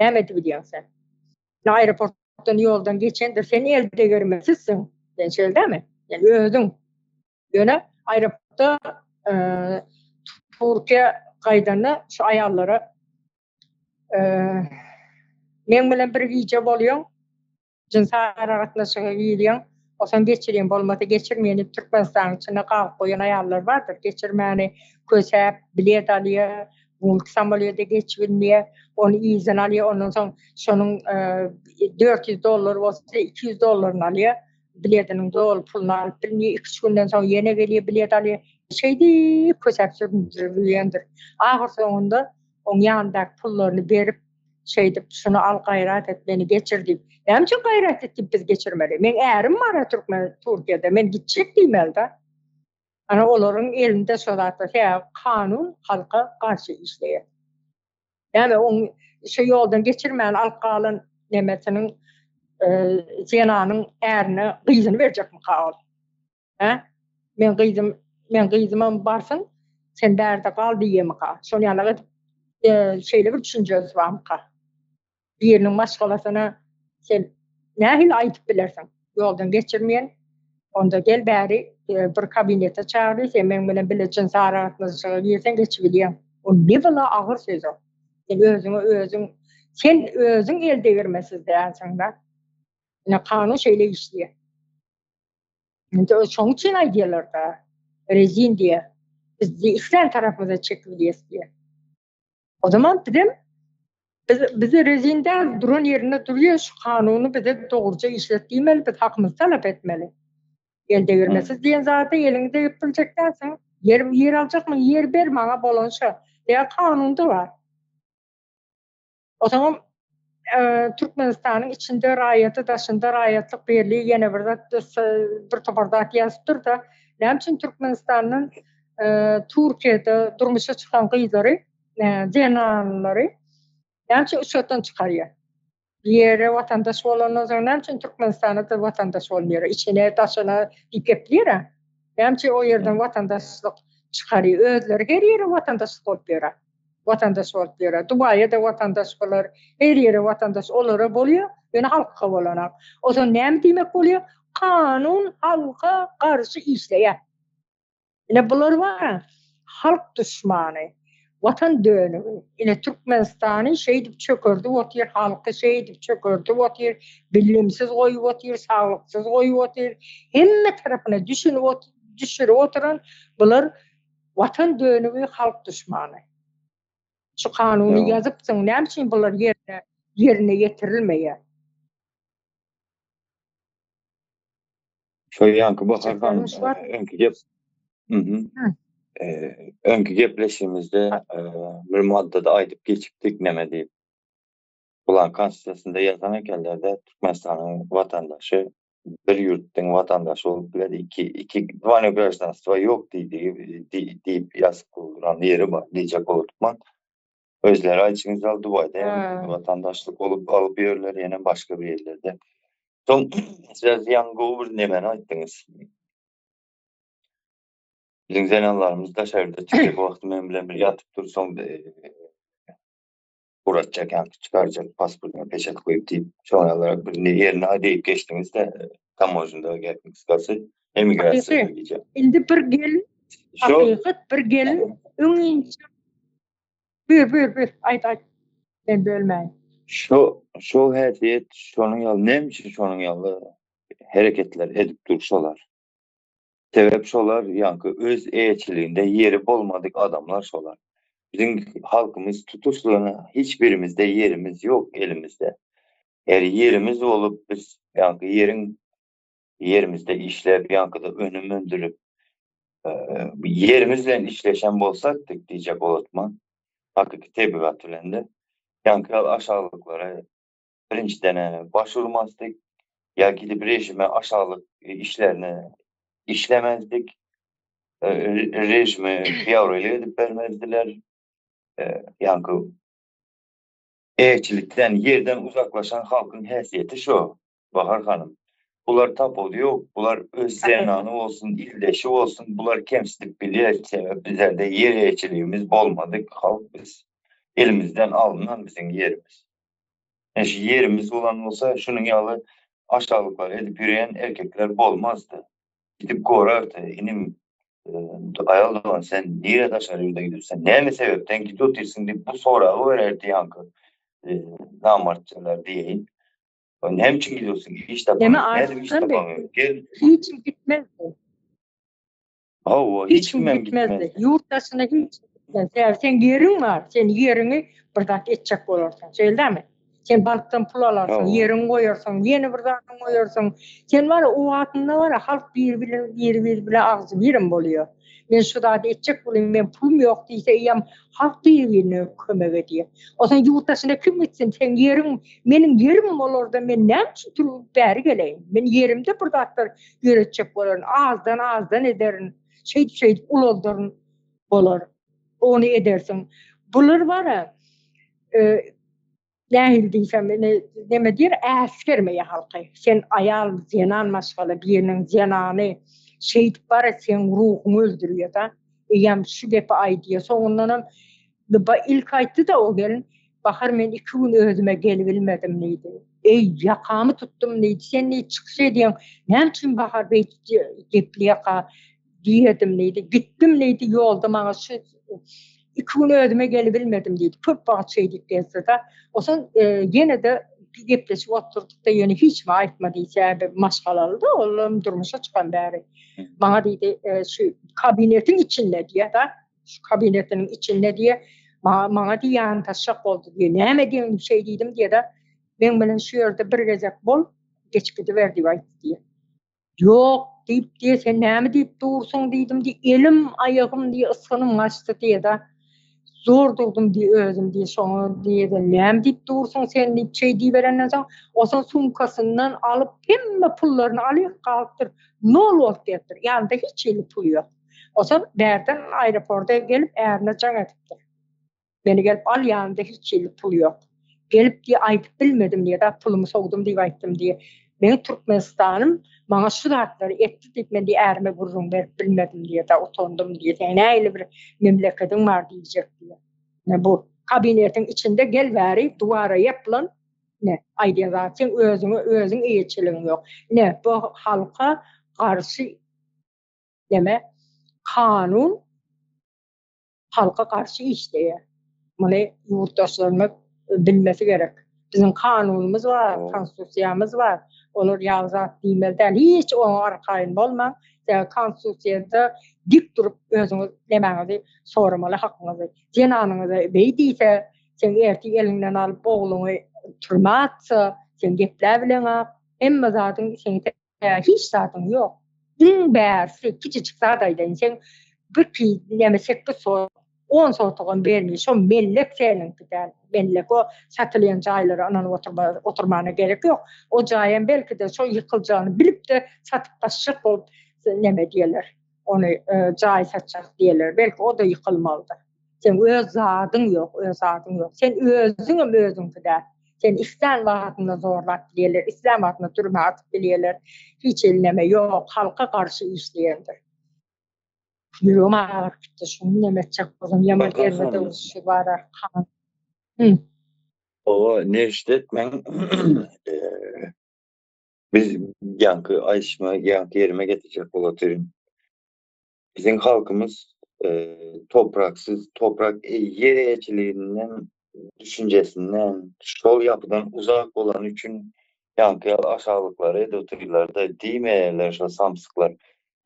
Näme edibilýäň sen? Aeroportdan ýoldan geçendir, sen el degirmesizsiň. Sen şeýle dälmi? Sen özüň. Ýöne aeroportda Türkiýe gaýdanda şu aýallara meň bilen bir gije bolýaň, Jynsy aragatnaşyga girýäň, osan geçirýän, bolmasa geçirmeýän diýip Türkmenistanyň içinde galyp goýan aýallar bardyr. Geçirmäni kösäp, bilet alýar, multi samolýoda geçip bilmeýär, ony yzyna alýar, ondan soň şonuň 400 dollar bolsa 200 dollaryny alýar, biletiniň doly puluny alyp bilmeýär, iki-üç günden soň ýene gelýär, bilet alýar. Şeýdip kösäp süründiribilýändir. Ahyrsoňunda oň ýanyndaky pullaryny berip, Şeýdip, şuny al gaýrat et, meni geçir diýip. Näme üçin gaýrat et diýip biz geçirmeli? Meň ärim bar-a türkmen Türkiýede, men gitjek diýmeli-de. Ana olaryň elinde şo zatlar, sebäbi kanun halka garşy işleýär. Näme oň şu ýoldan geçirmän alyp galan nemesiniň zenanyň ärine gyzyny berjekmika ol? Hä? Men gyzym, men gyzymam barsyn, sen bärde gal diýýärmika? Şony ýaly edip, şeýle bir düşünjesi barmyka? Biriniň maşgalasyna sen nähili aýdyp bilersiň? Ýoldan geçirmeýän, onda gel bäri bir kabinete çagyr, sen meň bilen bile jynsy aragatnaşyga girseň geçibilýäň. O ne bela agyr söz o. Sen özüňe özüň, sen özüň el degirmesiz dälsiň-dä. Ine kanun şeýle işleýär. Indi şoň üçin aýdýarlar-da, rezin diýe. Biz diýe islän tarapymyza çekip bilýäs diýe. O zaman bizem biz bizi rezin däl, duran ýerinde durýar, şu kanuny bize dogruja işlet diýmeli, biz hakymyzy talap etmeli. El degirmesiz diýen zada eliňi degip biljek dälsiň. Ýer ýer aljakmy, ýer ber maňa bolança. Diýe kanunda bar. Otaňam. Türkmenistanyň içinde raýaty daşynda raýatlyk berli ýene bir zat bir topar zat ýazypdyr-da. Näme üçin Türkmenistandan Türkiýede durmuşa çykan gyzlary, zenanlary näme üçin uçardan çykarýar? Bir ýere watandaş bolandan soň näme üçin Türkmenistana-da watandaş bolmaýar? Içine, daşyna diýip gepleýär-ä. Näme üçin o ýerden watandaşlyk çykarýar? Özleri her ýere watandaşlyk bolup ýör-ä. Watandaş bolup ýör-ä. Dubaýa-da watandaş bolar, her ýere watandaş olara bolýar, ýöne halka bolanok. O zaman näme diýmek bolýar? Kanun halka garşy işleýär. Ine bular bar-a, halk duşmany, watan dönügi. Ine Türkmenistany şeýdip çökerdip otyr, halky şeýdip çökerdip otyr, bilimsiz goýup otyr, saglyksyz goýup otyr. Hemme tarapyna düşünip düşürip oturan bular watan dönügi, halk duşmany. Şu kanuny ýazypsyň, näme üçin bular ýerine ýerine ýetirilmeýär? Şo ýanky Bahar hanym öňki gep Öňki gepleşigimizde bir maddada aýdyp geçipdik neme diýip. Bulan konstitusiýasynda ýazan ekenlerde Türkmenistanyň watandaşy bir ýurtdyň watandaşy bolup biler, iki iki dwaynoý graždanstwo ýok diýdigi diýip ýazyp duran ýeri bar diýjek bolupman. Özleri aýdyşyňyz ýaly Dubaýda hem watandaşlyk bolup alyp ýörler ýene başga bir ýerlerde. Soň siz ýaňy gowy bir nemeni aýtdyňyz. Biziň zenanlarymyz daşarda çykjak wagty men bilen bir ýatyp dursaň uratjak ýa çykarjak pasportyňa peçat goýup diýip şoňa bir ýerine diýip geçdiňiz-de tamožnda gepiň gysgasy emigrasiýa diýjek. Indi bir gelin hakykat bir gelin öňinçä Buyur, buyur, buyur. Aýt, aýt. Men bölmäýin. Şo, şo häsiýet şonuň ýaly näme üçin şonuň ýaly hereketler edip dur şolar? Sebäp şolar ýaňky öz eýeçiliginde ýeri bolmadyk adamlar şolar. Biziň halkymyz tutuşlygyna hiç birimizde ýerimiz ýok elimizde. Eger ýerimiz bolup biz ýaňky ýeriň ýerimizde işläp ýaňkyda önüm öndürip ýerimiz bilen işleşen bolsakdyk diýjek bolatman hakyky tebigat bilen-de ýaňky ýaly aşalyklara birinjiden baş urmazdyk ýa gidip režime aşalyk işlerini işlemezdik režime biabraýlyk edip bermezdiler ýaňky eýeçilikden ýerden uzaklaşan halkyň häsiýeti şo Bahar hanym, bular tapawudy ýok, bular öz zenany bolsun, ildeşi bolsun, bular kemsidip bilýär, sebäp bizlerde ýer eýeçiligimiz bolmadyk halk biz. Elimizden alyndan biziň ýerimiz. Ine şu ýerimiz bolan bolsa şunuň ýaly aşalyklar edip ýören erkekler bolmazdy. Gidip gorardy, inim, aýal dogan sen nirä daşary ýurda gidiyorsun, näme sebäpden gidip otyrsyň diýip bu soragy bererdi ýaňky namartçalar diýeýin. Näme üçin gidiyorsun? Iş tapamok. Nädip iş tapamok? Gel. Hiç kim gitmezdi. Hawa, hiç kim gitmezdi. Ýurt daşyna hiç kim gitmez. Sebäbi seň ýeriň bar. Sen ýeriňi bir zat etjek bolarsyň. Şeýle dälmi? Sen bankdan pul alarsyň, ýeriňi goýarsyň, ýene bir zadyňy goýarsyň. Sen bar, o wagtynda bar, halk biri bilen biri-biri bilen agzybirem bolýar. Men şu zady etjek bolayyn, men pulum ýok diýse, eýýäm halk bir-birine kömek edýär. Onsoň ýurt daşyna kim gitsin, seň ýeriň, meniň ýerim bolarda men näme üçin turup bäri geleýin? Men ýerimde bir zatlar ýöretjek bolaryn, azdan-azdan ederin, şeýdip-şeýdip ulaldaryn bolar. Ony edersiň. Bular bar-a, Nähili diýsem, ine, neme diýer, äsgermeýär halky. Sen aýal, zenan maşgala, biriniň zenany şeýdip bar-a, seň ruhuňy öldürýär-de. Eýýäm şu gepi aýdýar. Soňundanam ilk aýtdy-da o gelin, Bahar, men iki gün özüme gelibilmedim diýdi. Eý, ýakamy tutdum diýdi. Sen diýdi, çykyş edýäň. Näme üçin Bahar beýdip gepleýärka? Diýedim diýdi. Gitdim diýdi, ýolda maňa şu iki gün özüme gelibilmedim diýdi. Köp wagt şeýdip gezdi-de. Onsoň ýene-de gepleşip oturdyk-da, ýöne hiç kime aýtma diýdi. Sebäbi maşgalaly-da, olam durmuşa çykan bäri. Maňa diýdi, şu kabinetiň içinde diýýär-de, şu kabinetiniň içinde diýýär, maňa diýýär, ýantaşjak boldy diýýär. Näme diýeň şeý diýdim diýýär-de, meň bilen şu ýerde bir gezek bol, geçip gidiber diýip aýtdy diýýär. Ýok, diýip, diýe, sen näme diýip dursuň diýdim, diý, elim, aýagym, diý, ysgynym gaçdy, diýe-de. Zor durdum diý özüm diý şoňa diýdi näme diýip dursuň sen diýip şeý diýiberenden soň osaň sumkasyndan alyp hemme pullaryny alyp galypdyr nol bolup gelipdir ýanynda hiç hili pul ýok. Osaň bärden aeroporta gelip ärine jaň edipdir. Meni gelip al ýanymda hiç hili pul ýok. Gelip diý aýdyp bilmedim diýe da pulumy sowdum diýip aýtdym diýe. Meň Türkmenistanym maňa şu zatlary etdi diýip men diý ärime gürrüň berip bilmedim diýe da utandym diýe. Seň nähili bir memlekediň bar diýjek diýe. Ine bu kabinetiň içinde gel bäri duwara ýapylan ine aýdýan zat seň özüňe özüň eýeçiligiň ýok. Ine bu halka garşy neme kanun halka garşy işleýär. Muny ýurtdaşlarymyz bilmesi gerek. Biziň kanunymyz bar, konstitusiýamyz bar. Olar ýaly zat diýmeli däl. Hiç oňa arkaýyn bolmaň. Sebäbi konstitusiýada dik durup özüňiz nemäňizi soramaly hakyňyzy. Jenanyňyza beý diýse, seň ertir eliňden alyp ogluňy türmä atsa, sen gepläbileňak. Hemme zadyň seň Hiç zadyň ýok. Iň bärsi kiçijik zat aýdaýyn, seň bir ki näme 8 sot, 10 sotugam bermeý. Şo mellek seniňki däl. Mellek o satylýan jaýlara ynanyp oturma, oturmana gerek ýok. O jaýam belki-de şo ýykyljagyny bilip-de satyp gaçjak bolup näme diýerler. Ony jaý satjak diýerler. Belki o-da ýykylmalydyr. Seň öz zadyň ýok, öz zadyň ýok. Sen özüňem özüňki däl. Sen islän wagtynda zorlap bilýärler, islän wagtynda türmä atyp bilýärler. Hiç hili neme ýok, halka garşy işleýändir. Ýüregim agyryp gitdi, şuny neme etjek bolsam, ýaman erbet şu bara. Hı. Owa, Neşdet men biz ýaňky aýşma, ýaňky ýerime getirjek bolup otyryn. Biziň halkymyz topraksyz, toprak ýer eýeçiliginden, düşünjesinden, şol ýapydan uzak bolany üçin ýaňky ýaly aşagylyklary edip otyrlar-da, diýmeýärler şol samsyklar.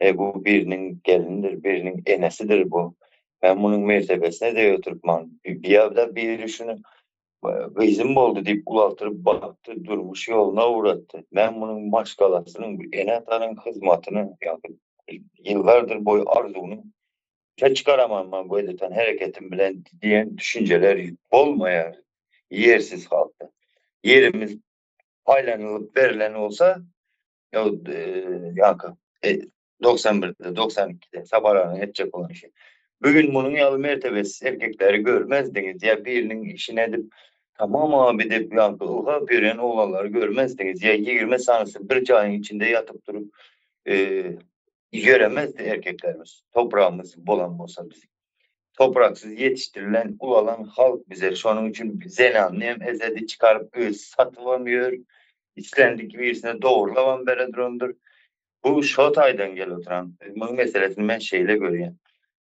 E, bu biriniň gelnidir, biriniň enesidir bu. Men munuň mertebesine degip oturypman. Ýa-da biri şuny gyzym boldy diýip ulaltyryp bakdy, durmuş ýoluna ugratdy. Men munuň maşgalasynyň, ene-atanyň hyzmatyny, ýagny ýyllardyr boýy arzuwyny puça çykaraman men bu edeten hereketim bilen diýen düşünjeler bolmaýar ýersiz halkda. Ýerimiz paýlanylyp berlen bolsa, ýa-da 91-de, 92-de Saparanyň etjek bolan işi. Bu gün munuň ýaly mertebesiz erkekleri görmezdiňiz ýa biriniň işini edip, tamam abi diýip ýaňky ylgap ýören oglanlary görmezdiňiz ýa 20 sanysy bir jaýyň içinde ýatyp durup ýöremezdi erkeklerimiz. Topragymyz bolan bolsa biziň. Topraksyz ýetişdirilen, ulalan halk bize. Şonuň üçin zenanyny hem ezedi çykaryp özi satybam ýör. Islendik birisine dogrulabam bere durandyr. Bu şo taýdan gelip oturan. Munuň meselesini men şeýle görýän.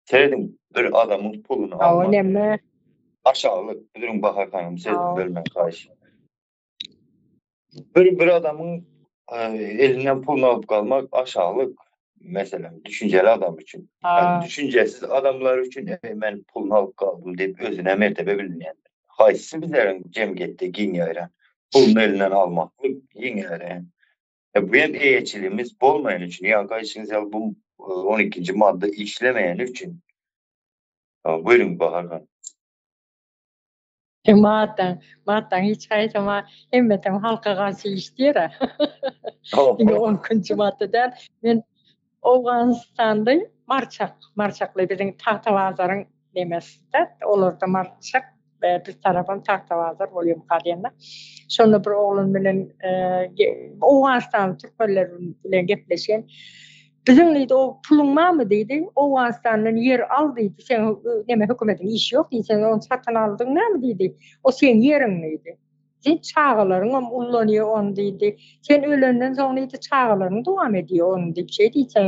Serediň, bir adamyň puluny almak. Neme? Aşaglyk, duruň Bahar hanym, sözümi bölmän haýyş. Bir bir adamyň elinden puluny alyp galmak aşaglyk meselem, düşünjeli adam üçin. Yani düşünjesiz adamlar üçin men puluny alyp galdym diýip özüne mertebe bilinýän. Haýsy bizleriň jemgyýetde giň ýaýran puluny elinden almaklyk giň ýaýran. E, bu hem eýeçiligimiz bolmaýan üçin, ýa gaýşyňyz ýaly bu 12-nji madda işlemeýäni üçin. Buyurun Bahar han. E, maddaň, maddaň hiç haýsy hemmesem halka garşy işleýär. Diňe 12-nji madda däl. Men Owganystanda Marçak, Marçakly biziň Tagtabazaryň nemesi-de, olarda Marçak biz tarapam Tagtabazar bolýarmyka diýende. Şonda bir oglan bilen Owganystanly türkmenler bilen gepleşen. Biziň diýdi, o puluň barmy diýdi. Owganystandan ýer al diýdi. Sen neme hökümetiň işi ýok diýdi. Sen ony satyn aldyň näme diýdi. O seň ýeriň diýdi. Sen çagalaryň hem ullanýar ony diýdi. Sen ölenden soň diýdi, çagalaryň dowam edýär ony diýip şey diýdi. Sen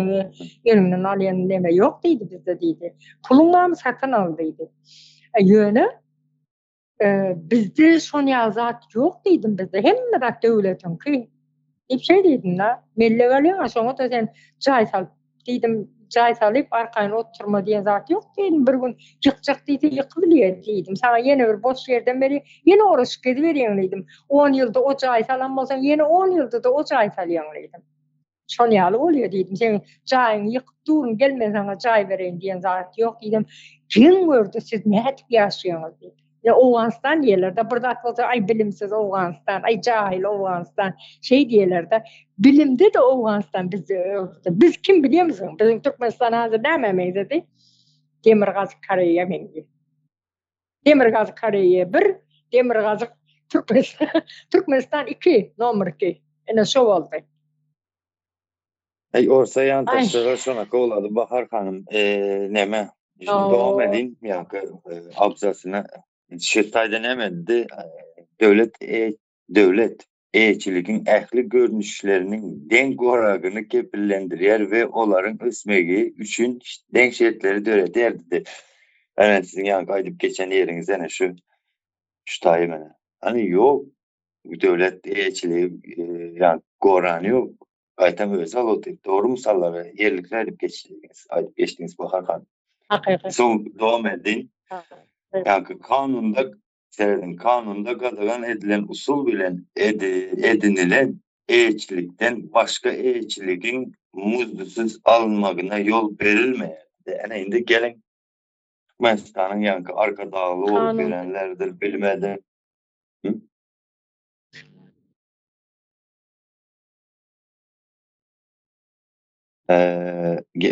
eliňden alýan neme ýok diýdi bizde diýdi. Puluň barmy satyn al diýdi. E, ýöne e, bizde şon ýaly zat ýok diýdim bizde. Hemme zat döwletiňki. Diýip şey diýdim-de. Mellek alýaň, şoňa-da sen jaý salyp diýdim, jaý salyp arkaýyn oturma diýen zat ýok diýdim. Bir gün ýykjak diýse ýykybilýär diýdim. Saňa ýene bir boş ýerden beri ýene oraşyp geziberýäň diýdim. 10 ýylda o jaý salan bolsaň, ýene 10 ýylda-da o jaý salýaň diýdim. Şon ýaly bolýar diýdim. Seň jaýyňy ýykyp durun, gel men saňa jaý bereýin diýen zat ýok diýdim. Geň gördi, siz nädip ýaşaýaňyz diýip. Ýa Owganystan diýerler-de, bir zat bolsa, aý bilimsiz Owganystan, aý jahyl Owganystan, şeý diýerler-de. Bilimde-de Owganystan bizde öňde. Biz kim bilýärmisiň? Biziň Türkmenistan häzir nämä meňzedi? Demirgazyk Koreýa meňzeýär. Demirgazyk Koreýa bir, Demirgazyk Türkmenistan, Türkmenistan 2, nomer 2. Ine şo boldy. Ey orsa yan taşlara şona kowlady Bahar hanım. Ee, neme? Şimdi devam edeyim. Ya e, abzasına. Şu taýda näme eddi? Döwlet e, döwlet eýeçiligiň ähli görnüşleriniň deň goragyny kepillendirýär we olaryň ösmegi üçin deň şertleri döredýär diýdi. Ene siziň ýaňky aýdyp geçen ýeriňiz ene şu şu taýy mene. Hani ýok döwlet eýeçiligi e, ýa gorany ýok. Gaýtam özi alyp otyr. Dogry mysallary ýerlikli aýdyp geçdiňiz, aýdyp geçdiňiz Bahar han. Hakyky. Soň dowam edin. Ýaňky kanunda Serediň, kanunda gadagan edilen usul bilen edinilen eýeçilikden başga eýeçiligiň muzdsuz alynmagyna ýol berilmeýär. Ene indi geliň Türkmenistanyň ýaňky Arkadagly bolup ýörenlerdir bilmedim.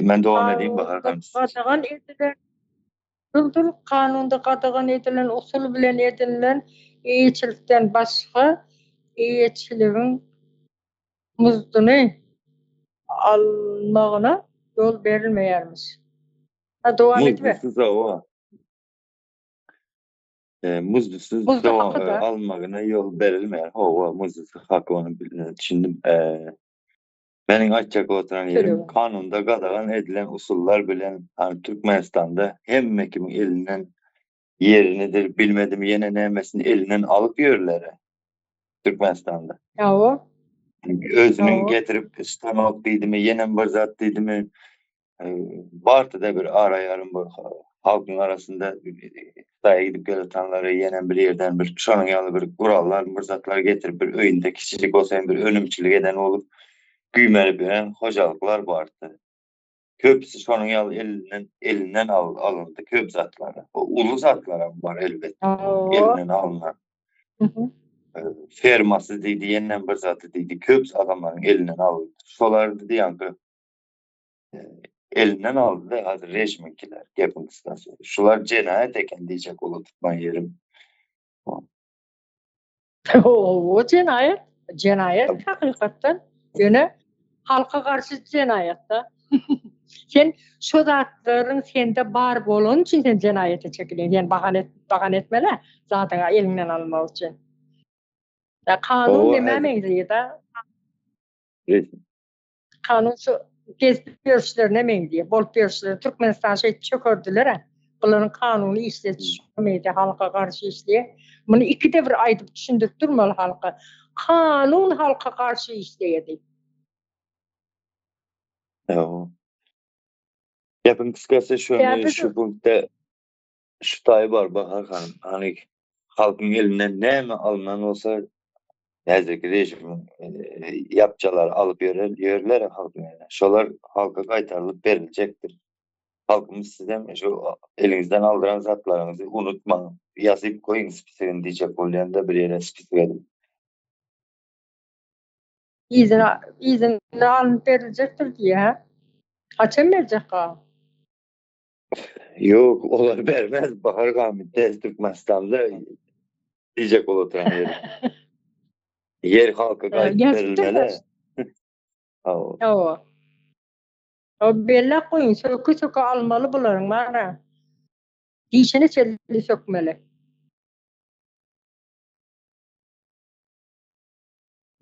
Men dowam edeyim Bahar hanım. Gadagan edilen Dur dur kanunda gadagan edilen usul bilen edinilen eýeçilikden başga eýeçiligiň muzduny almagyna ýol berilmeýärmiş. Ha dowam ediber. Muzdusuz hawa. Muzdusuz Muzdy haky-da. almagyna ýol berilmeýär. Hawa, muzdusuz haky ony düşündim. Meniň aýtjak oturan ýerim, kanunda gadagan edilen usullar bilen hany Türkmenistanda hemme kimiň elinden ýerinidir, bilmedim ýene nämesini elinden alyp ýörler-ä Türkmenistanda. Hawa. Özüniň getirip stanok diýdimi, ýenem bir zat diýdimi, bardy-da bir ara ýarym bir halkyň arasynda Hytaýa gidip geletanlary ýenem bir ýerden bir şonuň ýaly bir gurallar, bir zatlar getirip bir öýünde kiçijik bolsa hem bir önümçilik eden bolup güýmenip ýören hojalyklar bardy. Köpüsi şonuň ýaly elinden elinden al, alyndy köp zatlar. O uly zatlaram bar elbetde. Elinden alynan. Fermasy diýdi, ýenem bir zaty diýdi. Köp adamlaryň elinden alyndy. Şolar diýdi ýaňky elinden aldy hazir rejimiňkiler gepiň gysgasy. Şular jenaýat eken diýjek bolup tutman ýerim. O jenaýat, jenaýat hakykatdan. Ýöne halka garşy jenaýat-da. Sen şo zatlaryň sende bar bolany üçin sen jenaýata çekilýäň. Sen bahana et, bahana etmeli zadyňa eliňden almak üçin. Ya kanun nämä meňzeýär-de? Kanun şu gezip ýörüşlerine meňzeýär, bolup ýörüşlerine. Türkmenistany şeýdip çökerdiler-ä. Bularyň kanuny işleýşi meňzeýär, halka garşy işleýär. Muny ikide bir aýdyp düşündirip durmaly halka. Kanun halka garşy işleýär diýip. Ýa. Gepiň gysgasy şony şu punktda şu taýy bar Bahar hanym. Hany halkyň elinden näme alnan bolsa häzirki režimiň ýapjalary alyp ýörer, ýörler halkyň eline. Şolar halka gaýtarylyp beriljekdir. Halkymyz sizem şu eliňizden aldyran zatlaryňyzy unutmaň. Ýazyp goýuň spisegini diýjek bolýan-da bir ýere spisek edip. Yzyna, yzyna alnyp beriljekdir diýýä, hä? Haçan berjek ga? Ýok, olar bermez. Bahar gamy tez Türkmenistanda diýjek bolup oturan ýeri. Ýer halka gaýdyp berilmeli. Hawa. Hawa. O belläp goýuň, söke-söke almaly bularyň bara. Dişine çenli sökmeli.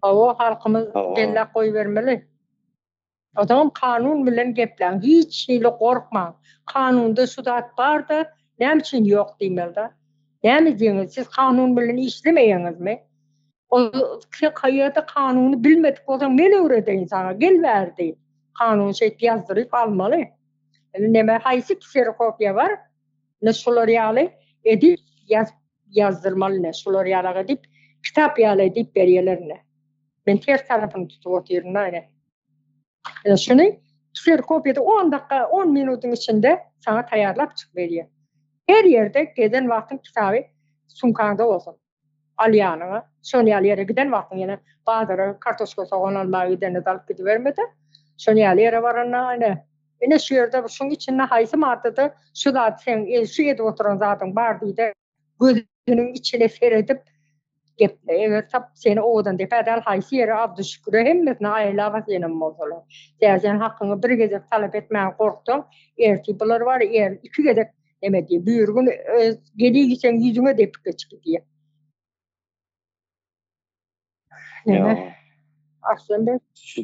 Hawa, halkymyz belläp goýbermeli. Ozaňam kanun bilen gepläň, hiç hili gorkmaň. Kanunda şu zat bar-da, näme üçin ýok diýmeli-da. Näme diýeňiz, siz kanun bilen işlemeýäňizmi? Ol sen kaýerda kanuny bilmedik bolsaň, men öwredeýin saňa, gel bäri diýip. Kanuny şeýdip ýazdyryp almaly. Indi neme, haýsy kserokopiýa bar, ine şular ýaly edip ýazyp ýazdyrmaly ine şular ýalak edip kitap ýaly edip berýäler ine. Men ters tarapyny tutup otyryn-da ine. Ine şuny kserokopiyada 10 dakika, 10 minutyň içinde saňa taýýarlap çykyp berýär. Her ýerde gezen wagtyň kitaby sumkaňda bolsun. Al ýanyňa. Şon ýaly ýere giden wagtyň ýene bazara kartoşka sogan almaga gidende-de alyp gidiberme-de. Şon ýaly ýere baranda ine, ine şu ýerde şuň içinde haýsy maddada şu zat seň şu edip oturan zadyň bar diý-de, gözüniň içine seredip geple. Eger tap seni owadan depä däl haýsy ýere Abduşüküre hemmesine aýlap atýanam bolsalar. Tä sen hakyňy bir gezek talap etmäge gorksaň, ertir bular bar er iki gezek neme diýip, bir gün geliý seň ýüzüňe depip geçip gidýär. Neme? Arslan bey.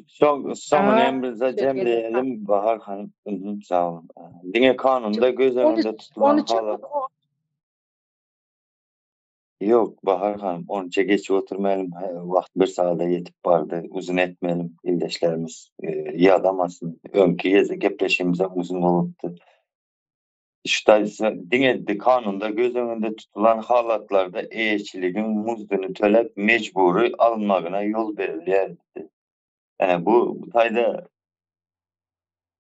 Son, soňuny hem bize jemleýelim Bahar hanym. Sag boluň. Diňe kanunda göz öňünde tutulan halat. Ýok, Bahar hanym, onça geçip oturmaýalym, wagt bir sagada ýetip bardy. Uzyn etmälim, ildeşlerimiz ýadamasyn. Öňki gezek gepleşigimizem uzyn bolupdy. Şu diňe kanunda göz öňünde tutulan halatlarda eýeçiligiň muzduny töläp mejbury alynmagyna ýol berilýär diýdi. Ýani bu bu taýda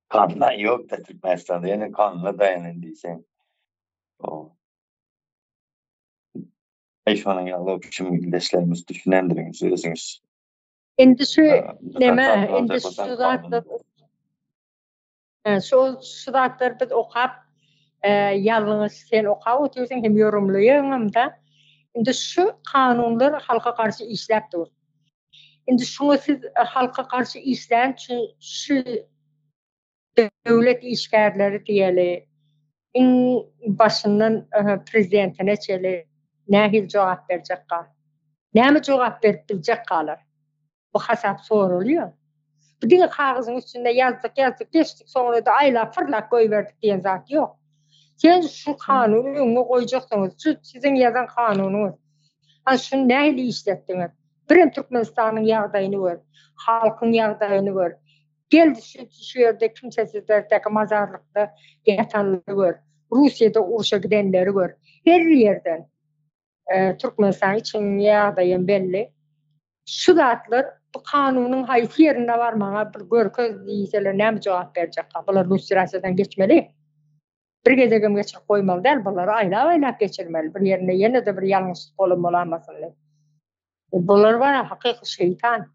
kanun ýok-da Türkmenistanda, ýene kanuna daýanyn diýseň. O. Eý şonuň ýaly opşum ildeşlerimiz düşünendirňiz özüňiz. Indi şu neme, indi şu zatlar Şol şu zatlary biz okap, ýalňyş sen okap otyrsyň hem ýorumlaýaňam-da. Indi şu kanunlar halka garşy işläp dur. Indi şuňa siz halka garşy işlän üçin şu döwlet işgärleri diýeli, iň başyndan prezidentine çeli nähili jogap berjek gal? Näme jogap berip biljek galar? Bu hasap soralýar. Bu diňe kagyzyň üstünde ýazdyk, ýazdyk, geçdik, soňra-da aýlap, pyrlap goýberdik diýen zat ýok. Sen şu kanuny öňüňe goýjaksyňyz, şu siziň ýazan kanunyňyz. Hany şuny nähili işletdiňiz? Birem Türkmenistanyň ýagdaýyny gör, halkyň ýagdaýyny gör. Gel şu şu ýerde kimsesizlerdäki mazarlykda ýatanlary gör. Russiýada urşa gidenleri gör. Her ýerden. Türkmenistan üçin ýagdaýam belli. Şu zatlar bu kanunyň haýsy ýerinde bar maňa bir görkez diýseler näme jogap berjek? Bular lustrasiýadan geçmeli. Bir gezegem geçirip goýmaly däl, bulary aýlap-aýlap geçirmeli. Bir ýerinde ýene-de bir ýalňyşlyk bolan bolamasyn diýip. Bular bar hakyky şeýtan.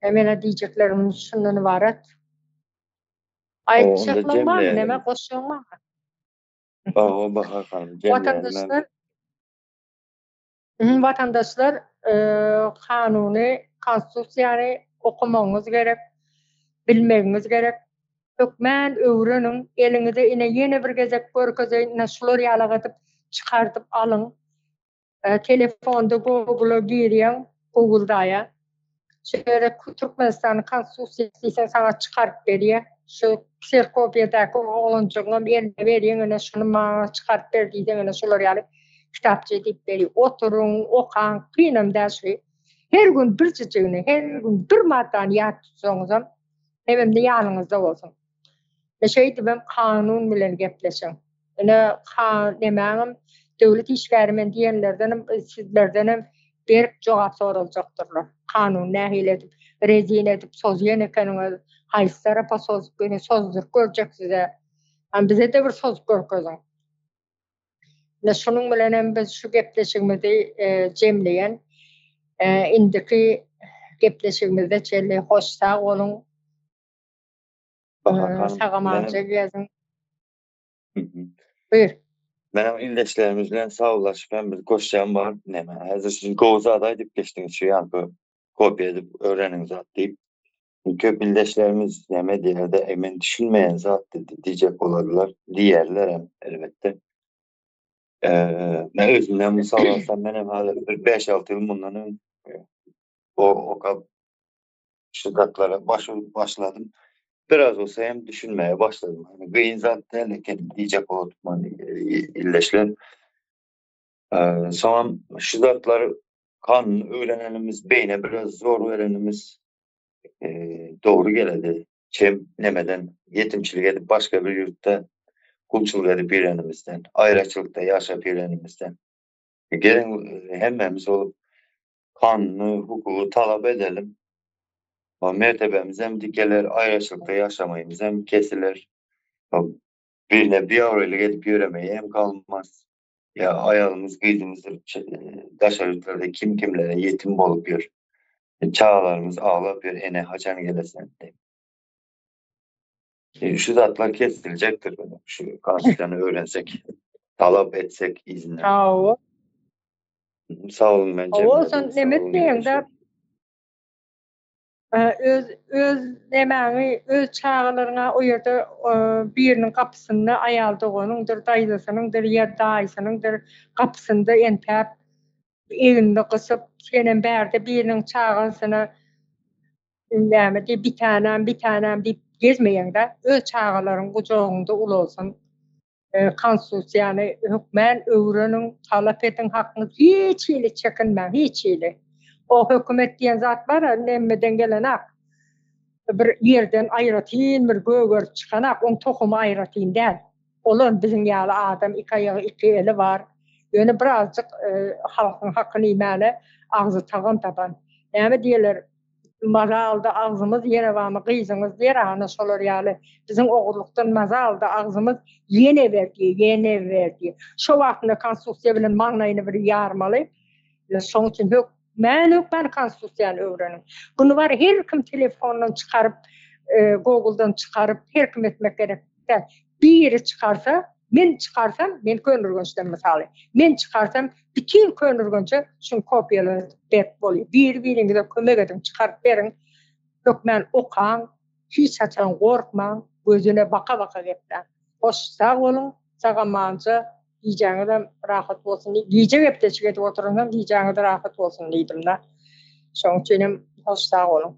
Mena diýjeklerim şundan ybarat. Aýtjaklarym barmy, näme goşjagyň barmy? Hawa Bahar hanym Watandaşlar Watandaşlar kanuny, konstitusiýany okamagyňyz gerek, bilmegiňiz gerek. Hökmän öwreniň, eliňize ine ýene bir gezek görkezeýin, ine şular ýalak edip çykardyp alyň. Telefonda Google-a girýäň, Google daýa. Şu ýere Türkmenistanyň Konstitusiýasy diýseň saňa çykaryp berýär. Şu kserkopiýadaky oglanjygyňam eline berýäň, ine şuny maňa çykaryp ber diýseň, ine şular ýaly kitapça edip berýär. Oturyň, okaň, kynam däl şu. Her gün birjijigini, her gün bir maddany ýat tutsaňyzam, hemem-de ýanyňyzda bolsun. Ine şeýdibem kanun bilen gepleşiň. Ine ka nemäňem döwlet işgäri men diýenlerdenem sizlerdenem berk jogap soraljakdyrlar. Kanun nähili edip rezin edip sozýan ekeniňiz, haýsy tarapa sozup ýöne sozduryp görjek size. Hany bize-de bir sozup görkeziň. Ine şunuň bilenem biz şu gepleşigimizi jemleýän. Indiki gepleşigimizde çenli hoş sag boluň. Bahar hanym, Sag-amanja geziň. Buyur. Menem ildeşlerimiz bilen saglaşyp hem bir goşýan bar. Näme, häzir siz gowy zat aýdyp geçdiňiz şu ýaňky kopýa edip öwreniň zat diýip. Köp ildeşlerimiz näme diýerde, e men düşünmeýän zat diýdi diýjek bolarlar, diýerler hem elbetde. Eee, men özümden mysal alsam, men hem häzir bir 5-6 ýyl mundan öň o okap şu zatlara baş urup başladym. Biraz bolsa hem düşünmeye başladım. Hani gyn zat däl eken diýjek bolup illeşler. Ee, soňam şu zatlary kanun öwrenenimiz, beýne biraz zor verenimiz e, dogry geledi. Çem nemeden ýetimçilik edip başga bir ýurtda gulçulyk edip ýörenimizden, aýraçylykda ýaşap ýörenimizden. Geliň hemmämiz bolup kanuny, hukugy talap edelim. Mertebemiz hem dikeler, aýraçylykda ýaşamaýymyz hem kesiler. Birine biabraýlyk edip ýöremeýi hem galmaz. Ýa aýalymyz, gyzymyz daşary ýurtlarda kim kimlere ýetim bolup ýör. Çagalarymyz aglap ýör, ene haçan gelesen diýip. Şu zatlar kesiljekdir. Şu konstitusiýany öwrensek, talap etsek yzyna. Hawa. Sag boluň men Hawa, sen neme etmeýäň-de? Öz öz nemäňi, öz çagalaryňa o ýerde biriniň gapysynda aýal doganyňdyr, daýzasynyňdyr ýa daýysynyňdyr gapysynda entäp egnini gysyp, senem bärde biriniň çagasyna näme diýip, bitänäm, bitänäm diýip gezmeýäň-dä. Öz çagalaryň gujagyňda ulalsyn. Konstitusiýany hökmän öwreniň, talap ediň hakyňyzy, hiç hili çekinmäň, hiç hili. O hökümet diýen zat bar-a, nemmeden gelenak. Bir ýerden aýratyn bir gögerip çykanak, oň tohumy aýratyn däl. Olam biziň ýaly adam, iki aýagy, iki eli bar. Ýöne birazjyk halkyň hakyny iýmäne agzy tagam tapan. Näme diýerler, Maza aldy agzymyz ýene barmy gyzyňyz diýer ana şolar ýaly biziň ogurlykdan maza aldy agzymyz ýene ber diýer ýene ber diýer şo wagtynda konstitusiýa bilen maňlaýyny bir ýarmaly şoň üçin hökmän hökmän konstitusiýany öwreniň bunu bar her kim telefondan çykaryp googledan çykaryp her kim etmek gerek däl biri çykarsa Men çykarsam, men Köneürgençden mysaly. Men çykarsam, bütin Köneürgençe şuny kopiýaladyp berip bolýar. Biri-biriňize kömek ediň, çykaryp beriň. Hökmän okaň, hiç haçan gorkmaň, gözüne baka-baka gepläň. Hoş, sag boluň, sag-amanja, gijäňizem rahat bolsun diýip, gije gepleşik edip oturansoň gijäňiz rahat bolsun diýdim-de. Şonuň üçinem hoş, sag boluň.